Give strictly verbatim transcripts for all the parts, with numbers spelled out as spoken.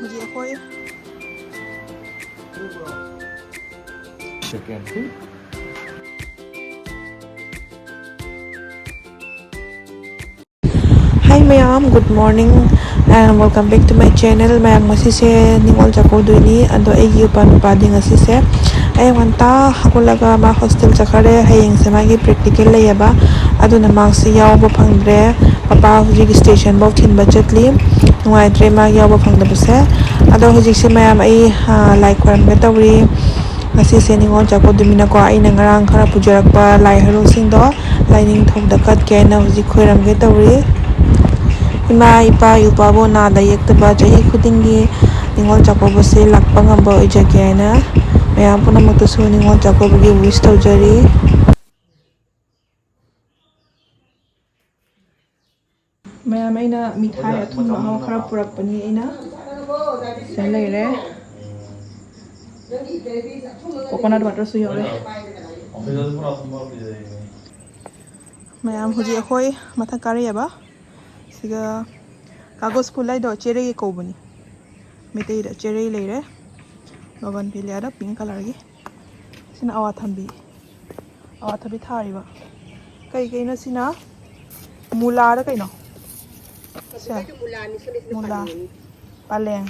ꯍꯧꯖꯤꯛ ꯑꯩꯈꯣꯏ Hi ꯃꯌꯥꯝ, good morning and welcome back to my channel. ꯃꯌꯥꯝ, ꯉꯁꯤꯁꯦ ꯅꯤꯉꯣꯜ ꯆꯥꯛꯀꯧꯗꯣꯏꯅꯤ꯫ ꯑꯗꯣ ꯑꯩꯒꯤ ꯎꯄꯥ ꯅꯨꯄꯥꯗꯤ ꯉꯁꯤꯁꯦ ꯑꯌꯨꯛ ꯉꯟꯇꯥ ꯍꯧꯒꯠꯂꯒ ꯃꯥ ꯍꯣꯁꯇꯦꯜ ꯆꯠꯈ꯭ꯔꯦ꯫ ꯍꯌꯦꯡꯁꯦ ꯃꯥꯒꯤ ꯄ꯭ꯔꯦꯛꯇꯤꯀꯦꯜ ꯂꯩꯌꯦꯕ, ꯑꯗꯨꯅ ꯃꯥꯁꯦ ꯌꯥꯎꯕ ꯐꯪꯗ꯭ꯔꯦ꯫ ꯄꯄꯥ ꯍꯧꯖꯤꯛ ꯁ꯭ꯇꯦꯁꯟꯐꯧ ꯊꯤꯟꯕ ꯆꯠꯂꯤ꯫ ꯅꯨꯡꯉꯥꯏꯇ꯭ꯔꯦ ꯃꯥ ꯌꯥꯎꯕ ꯐꯪꯗꯕꯁꯦ꯫ ꯑꯗꯣ ꯍꯧꯖꯤꯛꯁꯦ ꯃꯌꯥꯝ, ꯑꯩ ꯂꯥꯏ ꯈꯣꯏꯔꯝꯒꯦ ꯇꯧꯔꯤ꯫ ꯉꯁꯤꯁꯦ ꯅꯤꯉꯣꯜ ꯆꯥꯛꯀꯧꯗꯣꯏꯅꯤꯅꯀꯣ, ꯑꯩꯅ ꯉꯔꯥꯡ ꯈꯔ ꯄꯨꯖꯔꯛꯄ ꯂꯥꯏ ꯍꯩꯔꯨꯛꯁꯤꯡꯗꯣ ꯂꯥꯏꯅꯤꯡꯊꯧꯗ ꯀꯠꯀꯦ ꯍꯥꯏꯅ ꯍꯧꯖꯤꯛ ꯈꯣꯏꯔꯝꯒꯦ ꯇꯧꯔꯤ꯫ ꯏꯃꯥ ꯏꯄꯥ ꯏꯄꯥꯕꯨ ꯅꯥꯗ ꯌꯦꯛꯇꯕ ꯆꯍꯤ ꯈꯨꯗꯤꯡꯒꯤ ꯅꯤꯉꯣꯜ ꯆꯥꯛꯀꯧꯕꯁꯦ ꯂꯥꯛꯄ ꯉꯝꯕ ꯑꯣꯏꯖꯒꯦ ꯍꯥꯏꯅ ꯃꯌꯥꯝ ꯄꯨꯝꯅꯃꯛꯇꯁꯨ ꯅꯤꯉꯣꯜ ꯆꯥꯛꯀꯧꯕꯒꯤ ꯋꯤꯁ ꯇꯧꯖꯔꯤ꯫ ꯃꯌꯥꯝ, ꯑꯩꯅ ꯃꯤꯊꯥꯏ ꯑꯊꯨꯝꯕ ꯑꯃ ꯈꯔ ꯄꯨꯔꯛꯄꯅꯤ꯫ ꯑꯩꯅ ꯁꯤꯗ ꯂꯩꯔꯦ, ꯀꯣꯀꯣꯅꯠ ꯋꯥꯇꯔꯁꯨ ꯌꯥꯎꯔꯦ꯫ ꯃꯌꯥꯝ, ꯍꯧꯖꯤꯛ ꯑꯩꯈꯣꯏ ꯃꯊꯛ ꯀꯥꯔꯛꯑꯦꯕ꯫ ꯁꯤꯒ ꯀꯥꯒꯣꯁ ꯐꯨꯜ ꯍꯥꯏꯗꯣ ꯆꯦꯔꯩ ꯀꯧꯕꯅꯤ꯫ ꯃꯩꯇꯩꯗ ꯆꯦꯔꯩ ꯂꯩꯔꯦ, ꯕꯣꯒꯟꯚꯤꯂꯤꯌꯥꯗ ꯄꯤꯡ ꯀꯂꯔꯒꯤ꯫ ꯁꯤꯅ ꯑꯋꯥꯊꯕꯤ, ꯑꯋꯥꯊꯕꯤ ꯊꯥꯔꯤꯕ꯫ ꯀꯩ ꯀꯩꯅꯣ ꯁꯤꯅ? ꯃꯨꯂꯥꯔ ꯀꯩꯅꯣ? ꯁꯦ, ꯃꯨꯂꯥ꯫ ꯄꯥꯂꯦꯡ,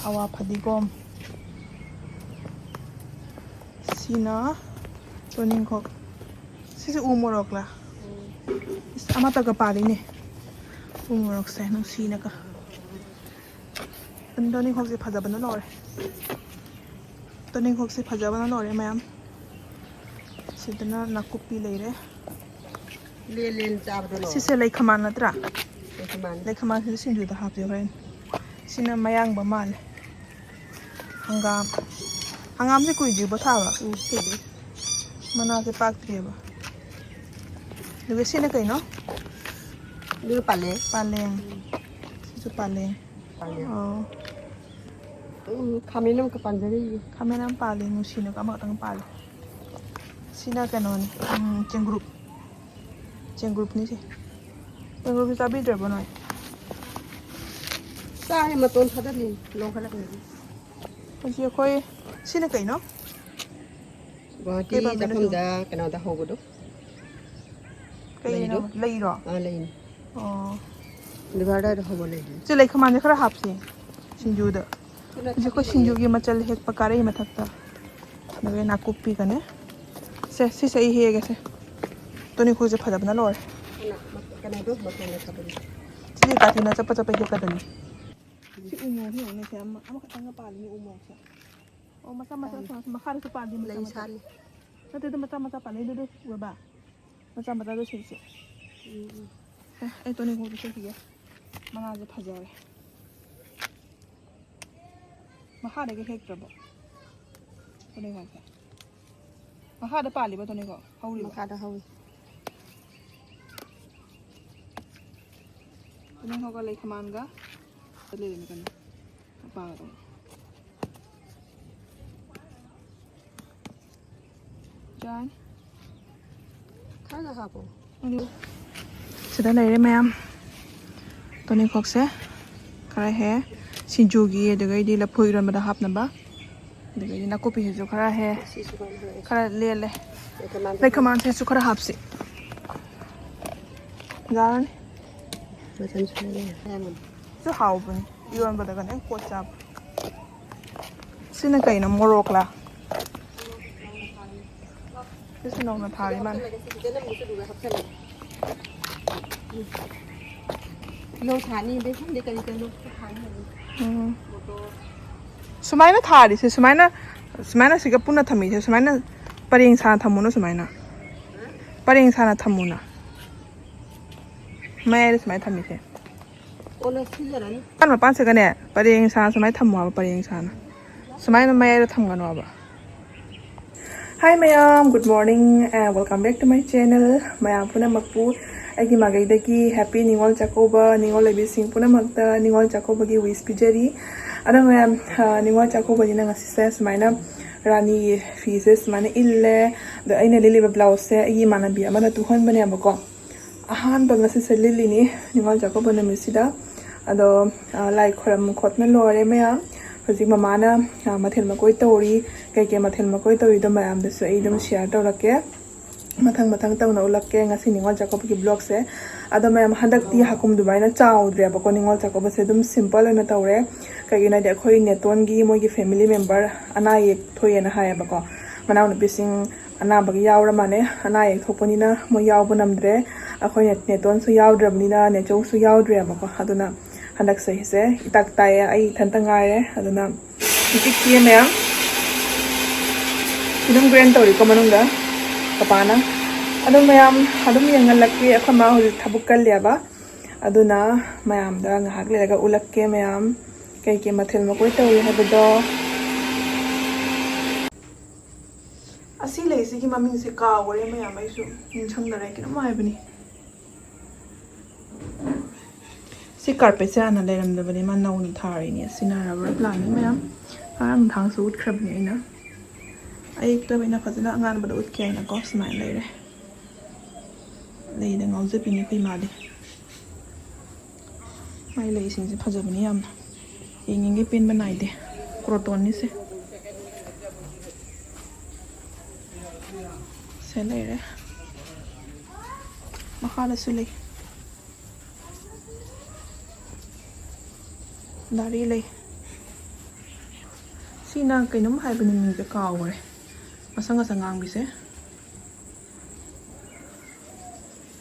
ꯑꯋꯥ ꯐꯗꯤꯒꯣꯝ꯫ ꯁꯤꯅ ꯇꯣꯅꯤꯡꯈꯣꯛ꯫ ꯁꯤꯁꯦ ꯎ ꯃꯣꯔꯣꯛꯂ? ꯏꯁ, ꯑꯃꯠꯇꯒ ꯄꯥꯜꯂꯤꯅꯦ ꯎ ꯃꯣꯔꯣꯛꯁꯦ, ꯅꯨꯡꯁꯤꯅꯒ꯫ ꯇꯣꯅꯤꯡꯈꯣꯛꯁꯦ ꯐꯖꯕꯅ ꯂꯣꯏꯔꯦ꯫ ꯇꯣꯅꯤꯡꯈꯣꯛꯁꯦ ꯐꯖꯕꯅ ꯂꯣꯏꯔꯦ ꯃꯌꯥꯝ꯫ ꯁꯤꯗꯅ ꯅꯥꯀꯨꯞꯄꯤ ꯂꯩꯔꯦ꯫ ꯂꯦꯟ ꯂꯦꯟ ꯆꯥꯕꯗꯣ ꯂꯣꯏꯔꯦ꯫ ꯁꯤꯁꯦ ꯂꯩꯈꯃꯥꯟ ꯅꯠꯇ꯭ꯔꯥ? ꯂꯩꯈꯃꯥꯟ꯫ ꯂꯩꯈꯃꯥꯟꯁꯤꯁꯨ ꯁꯤꯡꯖꯨꯗ ꯍꯥꯞꯄꯦ ꯍꯣꯔꯦꯟ꯫ ꯁꯤꯅ ꯃꯌꯥꯡꯕ ꯃꯥꯜꯂꯦ꯫ ꯍꯪꯒꯥꯝ꯫ ꯍꯪꯒꯥꯝꯁꯦ ꯀꯨꯏꯗ꯭ꯔꯤꯕꯣ ꯊꯥꯕ? ꯎꯝ, ꯀꯨꯏꯗ꯭ꯔꯤ꯫ ꯃꯅꯥꯁꯦ ꯄꯥꯛꯇ꯭ꯔꯤꯑꯕ꯫ ꯑꯗꯨꯒ ꯁꯤꯅ ꯀꯩꯅꯣ? ꯑꯗꯨꯒ ꯄꯥꯂꯦ꯫ ꯄꯥꯂꯦꯡ꯫ ꯁꯤꯁꯨ ꯄꯥꯂꯦꯡ꯫ ꯄꯥꯂꯦꯡ꯫ ꯑꯣ꯫ ꯎꯝ, ꯈꯥꯃꯦꯟ ꯑꯃꯈꯛ ꯄꯥꯟꯖꯔꯤꯌꯦ꯫ ꯈꯥꯃꯦꯟ ꯑꯃ ꯄꯥꯜꯂꯤ, ꯅꯨꯡꯁꯤꯅꯕ ꯑꯃꯈꯛꯇꯪ ꯄꯥꯜꯂꯤ꯫ ꯁꯤꯅ ꯀꯩꯅꯣꯅꯤ, ꯎꯝ, ꯆꯦꯡꯒ꯭ꯔꯨꯞ꯫ ꯆꯦꯡꯒ꯭ꯔꯨꯞꯅꯤ ꯁꯤ꯫ ꯆꯦꯡꯒ꯭ꯔꯨꯞꯁꯤ ꯆꯥꯕꯤꯗ꯭ꯔꯕꯣ ꯅꯣꯏ? ꯆꯥꯔꯦ, ꯃꯇꯣꯟ ꯊꯥꯗꯠꯂꯤꯅꯤ, ꯂꯣꯡꯈꯠꯂꯛꯀꯅꯤ꯫ ꯍꯧꯖꯤꯛ ꯑꯩꯈꯣꯏ, ꯁꯤꯅ ꯀꯩꯅꯣ? ꯒꯨꯋꯥꯍꯥꯇꯤ ꯀꯩ ꯄꯥꯝꯕꯤꯅꯣ ꯆꯠꯐꯝꯗ ꯁꯤꯕꯣ? ꯀꯩꯅꯣꯗ ꯍꯧꯕꯗꯣ꯫ ꯀꯩꯅꯣ? ꯂꯩꯗꯣ? ꯂꯩꯔꯣ? ꯑꯥ, ꯂꯩꯅꯤ꯫ ꯑꯣ꯫ ꯗꯨꯀꯥꯟ ꯑꯗꯥꯏꯗ ꯍꯧꯕ ꯂꯩꯗꯨꯅꯤ꯫ ꯁꯤ ꯂꯩ ꯈꯃꯥꯟꯁꯦ ꯈꯔ ꯍꯥꯞꯁꯦ ꯁꯤꯡꯖꯨꯗ꯫ ꯁꯤꯅ ꯍꯧꯖꯤꯛ ꯑꯩꯈꯣꯏ ꯊꯥꯕꯤꯅꯦ꯫ ꯁꯤꯡꯖꯨꯒꯤ ꯃꯆꯜ ꯍꯦꯛꯄ ꯀꯥꯔꯩ ꯃꯊꯛꯇ꯫ ꯑꯗꯨꯒ ꯅꯥꯀꯨꯞꯄꯤꯒꯅꯦ꯫ ꯁꯦ, ꯁꯤꯁꯦ ꯑꯩ ꯍꯦꯛꯑꯒꯦꯁꯦ꯫ ꯇꯣꯅꯤꯈꯨꯜꯁꯦ ꯐꯖꯕꯅ ꯂꯣꯏꯔꯦ꯫ ꯑꯗꯨꯅ ꯃ-, ꯀꯩꯅꯣꯗꯣ ꯃꯇꯣꯟꯗ ꯊꯥꯕꯅꯤ꯫ ꯁꯤꯗꯤ ꯀꯥꯊꯤꯅ ꯆꯠꯄ ꯆꯠꯄ ꯍꯦꯛꯀꯗꯕꯅꯤ꯫ ꯁꯤ ꯎ ꯃꯣꯔꯣꯛꯁꯤ ꯌꯦꯡꯉꯨꯅꯦ, ꯁꯦ ꯑꯃ-, ꯑꯃꯈꯛꯇꯪꯒ ꯄꯥꯜꯂꯤꯅꯦ ꯎ ꯃꯣꯔꯣꯛꯁꯦ꯫ ꯑꯣ, ꯃꯆꯥ ꯃꯆꯥ ꯁꯥꯠꯂꯤ꯫ ꯁꯣꯝ ꯃꯈꯥꯗꯁꯨ ꯄꯥꯜꯂꯤ, ꯃꯆꯥ ꯂꯩ ꯃꯆꯥ꯫ ꯁꯥꯠꯂꯤ꯫ ꯅꯠꯇꯦꯗ, ꯃꯆꯥ ꯃꯆꯥ ꯄꯥꯜꯂꯤ꯫ ꯑꯗꯨꯗꯨ ꯎꯔꯕ? ꯃꯆꯥ ꯃꯆꯥꯗꯣ ꯁꯤꯁꯦ꯫ ꯎꯝ, ꯎꯝ꯫ ꯑꯦ, ꯑꯩ ꯇꯣꯅꯤꯈꯣꯛꯇ ꯆꯠꯈꯤꯒꯦ꯫ ꯃꯅꯥꯁꯦ ꯐꯖꯔꯦ꯫ ꯃꯈꯥꯗꯒꯤ ꯍꯦꯛꯇ꯭ꯔꯕꯣ? ꯇꯣꯅꯤꯈꯣꯛꯁꯦ꯫ ꯃꯈꯥꯗ ꯄꯥꯜꯂꯤꯕ ꯇꯣꯅꯤꯈꯣꯛ? ꯍꯧꯔꯤꯕ? ꯃꯈꯥꯗ ꯍꯧꯔꯤ꯫ ꯇꯣꯅꯤꯈꯣꯛꯀ ꯂꯩ ꯈꯃꯥꯟꯒ ꯂꯩꯔꯝꯃꯤ ꯀꯩꯅꯣ? ꯃꯄꯥꯒ ꯇꯣꯅꯤꯈꯣꯛ꯫ ꯆꯥꯅꯤ꯫ ꯈꯔꯒ ꯍꯥꯞꯄꯣ꯫ ꯑꯗꯨ ꯁꯤꯗ ꯂꯩꯔꯦ ꯃꯌꯥꯝ꯫ ꯇꯣꯅꯤꯈꯣꯛꯁꯦ ꯈꯔ ꯍꯦꯛ ꯁꯤꯡꯖꯨꯒꯤ, ꯑꯗꯨꯒꯩꯗꯤ ꯂꯐꯨ ꯏꯔꯣꯟꯕꯗ ꯍꯥꯞꯅꯕ, ꯑꯗꯨꯒꯩꯗꯤ ꯅꯥꯀꯨꯞꯄꯤꯁꯤꯁꯨ ꯈꯔ ꯍꯦꯛ꯫ ꯁꯤꯁꯨ ꯈꯔ ꯍꯦꯛ꯫ ꯈꯔ ꯂꯦꯜꯂꯦ꯫ ꯂꯩꯀꯃꯥꯟ ꯂꯩꯀꯃꯥꯟꯁꯤꯁꯨ ꯈꯔ ꯍꯥꯞꯁꯤ꯫ ꯌꯥꯔꯅꯤ꯫ ꯃꯆꯜ ꯁꯨꯅ ꯂꯩꯔꯦ꯫ ꯑꯌꯥꯝꯕꯅ꯫ ꯁꯤꯁꯨ ꯍꯥꯎꯕꯅꯤ꯫ ꯏꯔꯣꯟꯕꯗꯒꯅꯦ ꯀꯣꯠ ꯆꯥꯕ꯫ ꯁꯤꯅ ꯀꯩꯅꯣ, ꯃꯣꯔꯣꯛꯂꯥ? ꯁꯤꯁꯨ ꯅꯧꯅ ꯊꯥꯔꯤ ꯃꯥꯜꯂꯦ꯫ ꯇꯤꯜꯍꯧ ꯊꯥꯅꯤ, ꯑꯗꯩ ꯈꯪꯗꯦ ꯀꯔꯤ ꯀꯔꯤꯅꯣ ꯊꯥꯅꯤ ꯍꯥꯏꯕꯅꯤ꯫ ꯎꯝ꯫ ꯃꯣꯇꯣꯔ꯫ ꯁꯨꯃꯥꯏꯅ ꯊꯥꯔꯤꯁꯦ, ꯁꯨꯃꯥꯏꯅ, ꯁꯨꯃꯥꯏꯅ ꯁꯤꯒ ꯄꯨꯟꯅ ꯊꯝꯃꯤꯁꯦ, ꯁꯨꯃꯥꯏꯅ ꯄꯔꯦꯡ ꯁꯥꯅ ꯊꯝꯃꯨꯅ, ꯁꯨꯃꯥꯏꯅ ꯄꯔꯦꯡ ꯁꯥꯅ ꯊꯝꯃꯨꯅ꯫ ꯃꯌꯥꯏꯗ ꯁꯨꯃꯥꯏꯅ ꯊꯝꯃꯤꯁꯦ꯫ ꯑꯣ, ꯂꯣꯏꯁꯤꯜꯂꯔꯅꯤ꯫ ꯃꯄꯥꯟ ꯃꯄꯥꯟꯁꯤꯒꯅꯦ, ꯄꯔꯦꯡ ꯁꯥꯅ ꯁꯨꯃꯥꯏꯅ ꯊꯝꯃꯣ ꯍꯥꯏꯕ, ꯄꯔꯦꯡ ꯁꯥꯅ꯫ ꯁꯨꯃꯥꯏꯅ ꯃꯌꯥꯏꯗ ꯊꯝꯒꯅꯣ ꯍꯥꯏꯕ꯫ Hi ꯃꯌꯥꯝ, good morning and welcome back to my channel꯫ ꯃꯌꯥꯝ ꯄꯨꯝꯅꯃꯛꯄꯨ ꯑꯩꯒꯤ ꯃꯥꯏꯀꯩꯗꯒꯤ happy ꯅꯤꯉꯣꯜ ꯆꯥꯛꯀꯧꯕ, ꯅꯤꯉꯣꯜ ꯑꯣꯏꯕꯤꯁꯤꯡ ꯄꯨꯝꯅꯃꯛꯇ ꯅꯤꯉꯣꯜ ꯆꯥꯛꯀꯧꯕꯒꯤ wish ꯄꯤꯖꯔꯤ꯫ ꯑꯗꯣ ꯃꯌꯥꯝ, ꯑ, ꯅꯤꯉꯣꯜ ꯆꯥꯛꯀꯧꯕꯅꯤꯅ ꯉꯁꯤꯁꯦ ꯁꯨꯃꯥꯏꯅ ꯔꯥꯅꯤ ꯐꯤꯁꯦ ꯁꯨꯃꯥꯏꯅ ꯏꯜꯂꯦ꯫ ꯑꯗꯣ ꯑꯩꯅ ꯂꯤꯠꯂꯤꯕ ꯕ꯭ꯂꯥꯎꯁꯁꯦ ꯑꯩꯒꯤ ꯏꯃꯥꯟꯅꯕꯤ ꯑꯃꯅ ꯇꯨꯍꯟꯕꯅꯦꯕꯀꯣ꯫ ꯑꯍꯥꯟꯕ ꯉꯁꯤꯁꯦ ꯂꯤꯠꯂꯤꯅꯤ ꯅꯤꯉꯣꯜ ꯆꯥꯛꯀꯧꯕ ꯅꯨꯃꯤꯠꯁꯤꯗ꯫ ꯑꯗꯣ, ꯑ, ꯂꯥꯏ ꯈꯣꯏꯔꯝ ꯈꯣꯠꯅ ꯂꯣꯏꯔꯦ ꯃꯌꯥꯝ꯫ ꯍꯧꯖꯤꯛ ꯃꯃꯥꯅ, ꯑ, ꯃꯊꯦꯜ ꯃꯀꯣꯏ ꯇꯧꯔꯤ꯫ ꯀꯩꯀꯩ ꯃꯊꯦꯜ ꯃꯀꯣꯏ ꯇꯧꯔꯤꯗꯣ ꯃꯌꯥꯝꯗꯁꯨ ꯑꯩ ꯑꯗꯨꯝ ꯁꯤꯌꯥꯔ ꯇꯧꯔꯛꯀꯦ꯫ ꯃꯊꯪ ꯃꯊꯪ ꯇꯧꯅ ꯎꯠꯂꯛꯀꯦ ꯉꯁꯤ ꯅꯤꯉꯣꯜ ꯆꯥꯛꯀꯧꯕꯒꯤ ꯕ꯭ꯂꯣꯒꯁꯦ꯫ ꯑꯗꯣ ꯃꯌꯥꯝ, ꯍꯟꯗꯛꯇꯤ ꯍꯥꯀꯨꯝ ꯑꯗꯨꯃꯥꯏꯅ ꯆꯥꯎꯗ꯭ꯔꯦꯕꯀꯣ, ꯅꯤꯉꯣꯜ ꯆꯥꯛꯀꯧꯕꯁꯦ ꯑꯗꯨꯝ ꯁꯤꯝꯄꯜ ꯑꯣꯏꯅ ꯇꯧꯔꯦ꯫ ꯀꯩꯒꯤꯅꯣ ꯍꯥꯏꯗꯤ ꯑꯩꯈꯣꯏ ꯅꯦꯇꯣꯟꯒꯤ ꯃꯣꯏꯒꯤ ꯐꯦꯃꯤꯂꯤ ꯃꯦꯝꯕꯔ ꯑꯅꯥ ꯑꯌꯦꯛ ꯊꯣꯛꯑꯦꯅ ꯍꯥꯏꯌꯦꯕꯀꯣ꯫ ꯃꯅꯥꯎꯅꯨꯄꯤꯁꯤꯡ ꯑꯅꯥꯕꯒꯤ ꯌꯥꯎꯔ ꯃꯥꯜꯂꯦ꯫ ꯑꯅꯥ ꯑꯌꯦꯛ ꯊꯣꯛꯄꯅꯤꯅ ꯃꯣꯏ ꯌꯥꯎꯕ ꯅꯝꯗ꯭ꯔꯦ꯫ ꯑꯩꯈꯣꯏ ꯅꯦꯇꯣꯟꯁꯨ ꯌꯥꯎꯗ꯭ꯔꯕꯅꯤꯅ ꯅꯦꯆꯧꯁꯨ ꯌꯥꯎꯗ꯭ꯔꯦꯕꯀꯣ꯫ ꯑꯗꯨꯅ ꯍꯟꯗꯛ ꯆꯍꯤꯁꯦ ꯏꯇꯥꯛ ꯇꯥꯏꯌꯦ, ꯑꯩ ꯏꯊꯟꯇ ꯉꯥꯏꯔꯦ꯫ ꯑꯗꯨꯅ ꯏꯆꯤꯛ ꯆꯤꯛꯑꯦ ꯃꯌꯥꯝ꯫ ꯐꯤꯂꯝ ꯒ꯭ꯔꯦꯟ ꯇꯧꯔꯤꯀꯣ ꯃꯅꯨꯡꯗ ꯄꯄꯥꯅ꯫ ꯑꯗꯨꯝ ꯃꯌꯥꯝ ꯑꯗꯨꯝ ꯌꯦꯡꯍꯜꯂꯛꯀꯦ꯫ ꯑꯩꯈꯣꯏ ꯃꯥ ꯍꯧꯖꯤꯛ ꯊꯕꯛ ꯀꯜꯂꯦꯕ꯫ ꯑꯗꯨꯅ ꯃꯌꯥꯝꯗ ꯉꯥꯏꯍꯥꯛ ꯂꯩꯔꯒ ꯎꯠꯂꯛꯀꯦ ꯃꯌꯥꯝ꯫ ꯀꯩ ꯀꯩ ꯃꯊꯦꯜ ꯃꯀꯣꯏ ꯇꯧꯔꯤ ꯍꯥꯏꯕꯗꯣ꯫ ꯑꯁꯤ ꯂꯩꯁꯤꯒꯤ ꯃꯃꯤꯡꯁꯦ ꯀꯥꯎꯈ꯭ꯔꯦ ꯃꯌꯥꯝ, ꯑꯩꯁꯨ ꯅꯤꯡꯁꯤꯡꯗꯔꯦ꯫ ꯀꯩꯅꯣꯝ ꯍꯥꯏꯕꯅꯤ꯫ ꯁꯤ ꯀꯥꯔꯄꯦꯠꯁꯦ ꯍꯥꯟꯅ ꯂꯩꯔꯝꯗꯕꯅꯦ, ꯃꯥ ꯅꯧꯅ ꯊꯥꯔꯤꯅꯦ꯫ ꯁꯤꯅ ꯔꯕꯔ ꯄ꯭ꯂꯥꯟꯅꯤ ꯃꯌꯥꯝ꯫ ꯉꯔꯥꯡ ꯅꯨꯡꯗꯥꯡꯁꯨ ꯎꯠꯈ꯭ꯔꯕꯅꯦ ꯑꯩꯅ꯫ ꯑꯌꯨꯛꯇ ꯑꯩꯅ ꯐꯖꯅ ꯑꯉꯥꯟꯕꯗ ꯎꯠꯀꯦ ꯍꯥꯏꯅꯀꯣ꯫ ꯁꯨꯃꯥꯏꯅ ꯂꯩꯔꯦ꯫ ꯂꯩꯗ ꯉꯥꯎꯖꯕꯤꯅꯤ ꯑꯩꯈꯣꯏ ꯏꯃꯥꯗꯤ꯫ ꯃꯥꯏ ꯂꯩꯁꯤꯡꯁꯦ ꯐꯖꯕꯅꯤ ꯌꯥꯝꯅ꯫ ꯌꯦꯡꯅꯤꯡꯉꯦ, ꯄꯦꯟꯕ ꯅꯥꯏꯗꯦ꯫ ꯀ꯭ꯔꯣꯇꯣꯟꯅꯤꯁꯦ꯫ ꯁꯦ ꯂꯩꯔꯦ꯫ ꯃꯈꯥꯗꯁꯨ ꯂꯩ꯫ ꯗꯥꯔꯤ ꯂꯩ꯫ ꯁꯤꯅ ꯀꯩꯅꯣꯝ ꯍꯥꯏꯕꯅꯤ, ꯃꯤꯡꯁꯦ ꯀꯥꯎꯈ꯭ꯔꯦ꯫ ꯉꯁꯪ ꯉꯁꯪ ꯉꯥꯡꯕꯤꯁꯦ꯫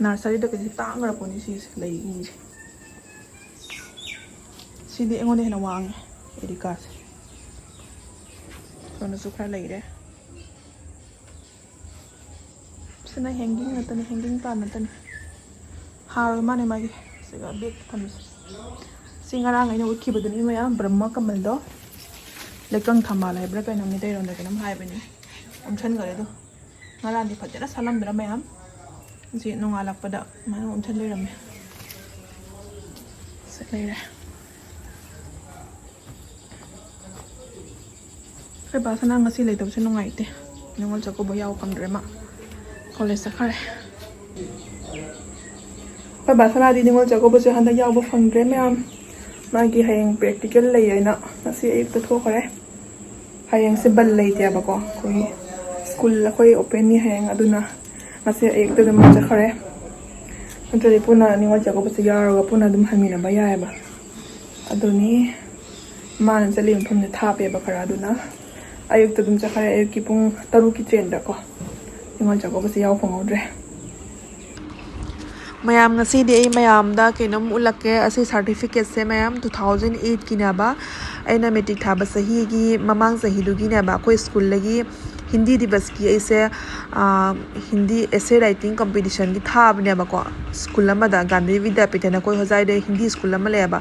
ꯅꯔꯁꯔꯤꯗ ꯀꯩꯁꯦ ꯇꯥꯡꯈ꯭ꯔ ꯄꯣꯠꯅꯤ ꯁꯤꯁꯦ, ꯂꯩꯁꯦ꯫ ꯁꯤꯗꯤ ꯑꯩꯉꯣꯟꯗ ꯍꯦꯟꯅ ꯋꯥꯡꯉꯦ, ꯑꯦꯔꯤꯀꯥꯁꯦ꯫ ꯁꯣꯝꯗꯁꯨ ꯈꯔ ꯂꯩꯔꯦ꯫ ꯁꯤꯅ ꯍꯦꯡꯒꯤꯡ ꯉꯥꯛꯇꯅꯤ, ꯍꯦꯡꯒꯤꯡ ꯄ꯭ꯂꯥꯟ ꯉꯥꯛꯇꯅꯤ꯫ ꯍꯥꯔꯣꯏ ꯃꯥꯅꯦ ꯃꯥꯒꯤ꯫ ꯁꯤꯒ ꯕꯦꯛꯇ ꯊꯝꯃꯤꯁꯦ꯫ ꯁꯤ ꯉꯔꯥꯡ ꯑꯩꯅ ꯎꯠꯈꯤꯕꯗꯨꯅꯤ ꯃꯌꯥꯝ, ꯕ꯭ꯔꯍ꯭ꯃ ꯀꯃꯜꯗꯣ꯫ ꯂꯩꯀꯪ ꯊꯝꯕꯥꯜ ꯍꯥꯏꯕ꯭ꯔꯥ ꯀꯩꯅꯣ, ꯃꯩꯇꯩꯔꯣꯟꯗ ꯀꯩꯅꯣꯝ ꯍꯥꯏꯕꯅꯤ꯫ ꯑꯣꯟꯁꯟꯈꯔꯦ ꯑꯗꯣ꯫ ꯉꯔꯥꯡꯗꯤ ꯐꯖꯅ ꯁꯥꯠꯂꯝꯗ꯭ꯔꯥ ꯃꯌꯥꯝ? ꯁꯤ ꯅꯣꯡꯉꯥꯜꯂꯛꯄꯗ ꯑꯗꯨꯃꯥꯏꯅ ꯑꯣꯟꯁꯟ ꯂꯩꯔꯝꯃꯦ꯫ ꯁꯤ ꯂꯩꯔꯦ꯫ ꯑꯩꯈꯣꯏ ꯕꯥꯁꯅ ꯉꯁꯤ ꯂꯩꯇꯕꯁꯦ ꯅꯨꯡꯉꯥꯏꯇꯦ꯫ ꯅꯤꯉꯣꯜ ꯆꯥꯛꯀꯧꯕ ꯌꯥꯎ ꯐꯪꯗ꯭ꯔꯦ ꯃꯥ꯫ ꯀꯣꯂꯦꯖ ꯆꯠꯈ꯭ꯔꯦ꯫ ꯑꯩꯈꯣꯏ ꯕꯥꯁꯅꯥꯗꯤ ꯅꯤꯉꯣꯜ ꯆꯥꯛꯀꯧꯕꯁꯦ ꯍꯟꯗꯛ ꯌꯥꯎꯕ ꯐꯪꯗ꯭ꯔꯦ ꯃꯌꯥꯝ꯫ ꯃꯥꯒꯤ ꯍꯌꯦꯡ practical ꯂꯩ ꯍꯥꯏꯅ ꯉꯁꯤ ꯑꯌꯨꯛꯇ ꯊꯣꯛꯈ꯭ꯔꯦ꯫ ꯍꯌꯦꯡꯁꯦ ꯕꯟ ꯂꯩꯇꯦꯕꯀꯣ, ꯑꯩꯈꯣꯏꯒꯤ ꯁ꯭ꯀꯨꯜ ꯑꯩꯈꯣꯏ openꯅꯤ ꯍꯌꯦꯡ, ꯑꯗꯨꯅ ꯉꯁꯤ ꯑꯌꯨꯛꯇ ꯑꯗꯨꯝ ꯆꯠꯈ꯭ꯔꯦ꯫ ꯅꯠꯇ꯭ꯔꯗꯤ ꯄꯨꯟꯅ ꯅꯤꯉꯣꯜ ꯆꯥꯛꯀꯧꯕꯁꯦ ꯌꯥꯎꯔꯒ ꯄꯨꯟꯅ ꯑꯗꯨꯝ ꯍꯟꯃꯤꯟꯅꯕ ꯌꯥꯏꯑꯕ꯫ ꯑꯗꯨꯅꯤ ꯃꯥꯅ ꯆꯠꯂꯤ ꯃꯐꯝꯁꯦ ꯊꯥꯞꯄꯦꯕ ꯈꯔ, ꯑꯗꯨꯅ ꯑꯌꯨꯛꯇ ꯑꯗꯨꯝ ꯆꯠꯈ꯭ꯔꯦ꯫ ꯑꯌꯨꯛꯀꯤ ꯄꯨꯡ ꯇꯔꯨꯛꯀꯤ trainꯗꯀꯣ ꯅꯤꯉꯣꯜ ꯆꯥꯛꯀꯧꯕꯁꯦ ꯌꯥꯎ ꯐꯪꯍꯧꯗ꯭ꯔꯦ꯫ ꯃꯌꯥꯝ, ꯉꯁꯤꯗꯤ ꯑꯩ ꯃꯌꯥꯝꯗ ꯀꯩꯅꯣꯝ ꯎꯠꯂꯛꯀꯦ꯫ ꯑꯁꯤ certificateꯁꯦ ꯃꯌꯥꯝ two thousand eightꯀꯤꯅꯦꯕ꯫ ꯑꯩꯅ matric ꯊꯥꯕ ꯆꯍꯤꯒꯤ ꯃꯃꯥꯡ ꯆꯍꯤꯗꯨꯒꯤꯅꯦꯕ꯫ ꯑꯩꯈꯣꯏ ꯁ꯭ꯀꯨꯜꯗꯒꯤ ꯍꯤꯟꯗꯤ ꯗꯤꯕꯁꯀꯤ ꯑꯩꯁꯦ, ꯑꯥ, ꯍꯤꯟꯗꯤ essay writing competitionꯒꯤ ꯊꯥꯕꯅꯦꯕꯀꯣ꯫ ꯁ꯭ꯀꯨꯜ ꯑꯃꯗ, ꯒꯥꯟꯙꯤ ꯕꯤꯗ꯭ꯌꯥꯄꯤꯊꯅ ꯑꯩꯈꯣꯏ ꯍꯣꯖꯥꯏꯗ ꯍꯤꯟꯗꯤ ꯁ꯭ꯀꯨꯜ ꯑꯃ ꯂꯩꯌꯦꯕ꯫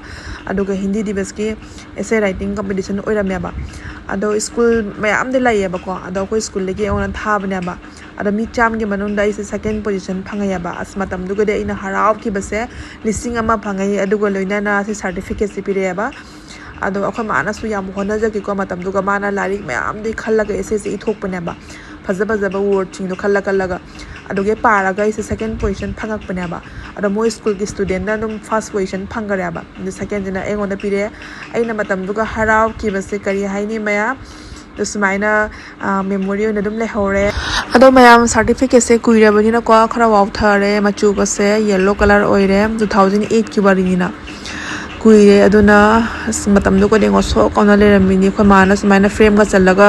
ꯑꯗꯨꯒ ꯍꯤꯟꯗꯤ ꯗꯤꯕꯁꯀꯤ essay writing competition ꯑꯣꯏꯔꯝꯃꯦꯕ꯫ ꯑꯗꯣ ꯁ꯭ꯀꯨꯜ ꯃꯌꯥꯝꯗꯤ ꯂꯩꯌꯦꯕꯀꯣ, ꯑꯗꯣ ꯑꯩꯈꯣꯏ ꯁ꯭ꯀꯨꯜꯗꯒꯤ ꯑꯩꯉꯣꯟꯗ ꯊꯥꯕꯅꯦꯕ꯫ ꯑꯗꯣ ꯃꯤ ꯆꯥꯝꯒꯤ ꯃꯅꯨꯡꯗ ꯑꯩꯁꯦ second position ꯐꯪꯉꯛꯑꯦꯕ꯫ ꯑꯁ, ꯃꯇꯝꯗꯨꯒꯗꯤ ꯑꯩꯅ ꯍꯔꯥꯎꯈꯤꯕꯁꯦ, ꯂꯤꯁꯤꯡ ꯑꯃ ꯐꯪꯉꯛꯏ꯫ ꯑꯗꯨꯒ ꯂꯣꯏꯅꯅ ꯁꯤ certificateꯁꯦ ꯄꯤꯔꯛꯑꯦꯕ꯫ ꯑꯗꯣ ꯑꯩꯈꯣꯏ ꯃꯥꯅꯁꯨ ꯌꯥꯝ ꯍꯣꯠꯅꯖꯈꯤꯀꯣ꯫ ꯃꯇꯝꯗꯨꯒ ꯃꯥꯅ ꯂꯥꯏꯔꯤꯛ ꯃꯌꯥꯝꯗꯤ ꯈꯜꯂꯒ essayꯁꯦ ꯏꯊꯣꯛꯄꯅꯦꯕ꯫ ꯐꯖ ꯐꯖꯕ wordꯁꯤꯡꯗꯣ ꯈꯜꯂ ꯈꯜꯂꯒ꯫ ꯑꯗꯨꯒꯤ ꯄꯥꯔꯒ ꯑꯩꯁꯦ second position ꯐꯪꯉꯛꯄꯅꯦꯕ꯫ ꯑꯗꯣ ꯃꯣꯏ ꯁ꯭ꯀꯨꯜꯒꯤ studentꯅ ꯑꯗꯨꯝ first position ꯐꯪꯈꯔꯦꯕ꯫ ꯑꯗꯨ secondꯁꯤꯅ ꯑꯩꯉꯣꯟꯗ ꯄꯤꯔꯛꯑꯦ꯫ ꯑꯩꯅ ꯃꯇꯝꯗꯨꯒ ꯍꯔꯥꯎꯈꯤꯕꯁꯦ ꯀꯔꯤ ꯍꯥꯏꯅꯤ ꯃꯌꯥꯝ꯫ ꯑꯗꯨ ꯁꯨꯃꯥꯏꯅ, ꯑ, memory ꯑꯣꯏꯅ ꯑꯗꯨꯝ ꯂꯩꯍꯧꯔꯦ꯫ ꯑꯗꯣ ꯃꯌꯥꯝ, certificateꯁꯦ ꯀꯨꯏꯔꯕꯅꯤꯅꯀꯣ, ꯈꯔ ꯋꯥꯎꯊꯔꯦ, ꯃꯆꯨꯒꯁꯦ yellow colour ꯑꯣꯏꯔꯦ꯫ Two thousand eightꯀꯤ ꯋꯥꯔꯤꯅꯤꯅ ꯀꯨꯏꯔꯦ꯫ ꯑꯗꯨꯅ ꯑꯁ, ꯃꯇꯝꯗꯨꯒꯗꯤ ꯉꯧꯁꯣꯛ ꯉꯧꯅ ꯂꯩꯔꯝꯃꯤꯅꯤ꯫ ꯑꯩꯈꯣꯏ ꯃꯥꯅ ꯁꯨꯃꯥꯏꯅ frameꯒ ꯆꯜꯂꯒ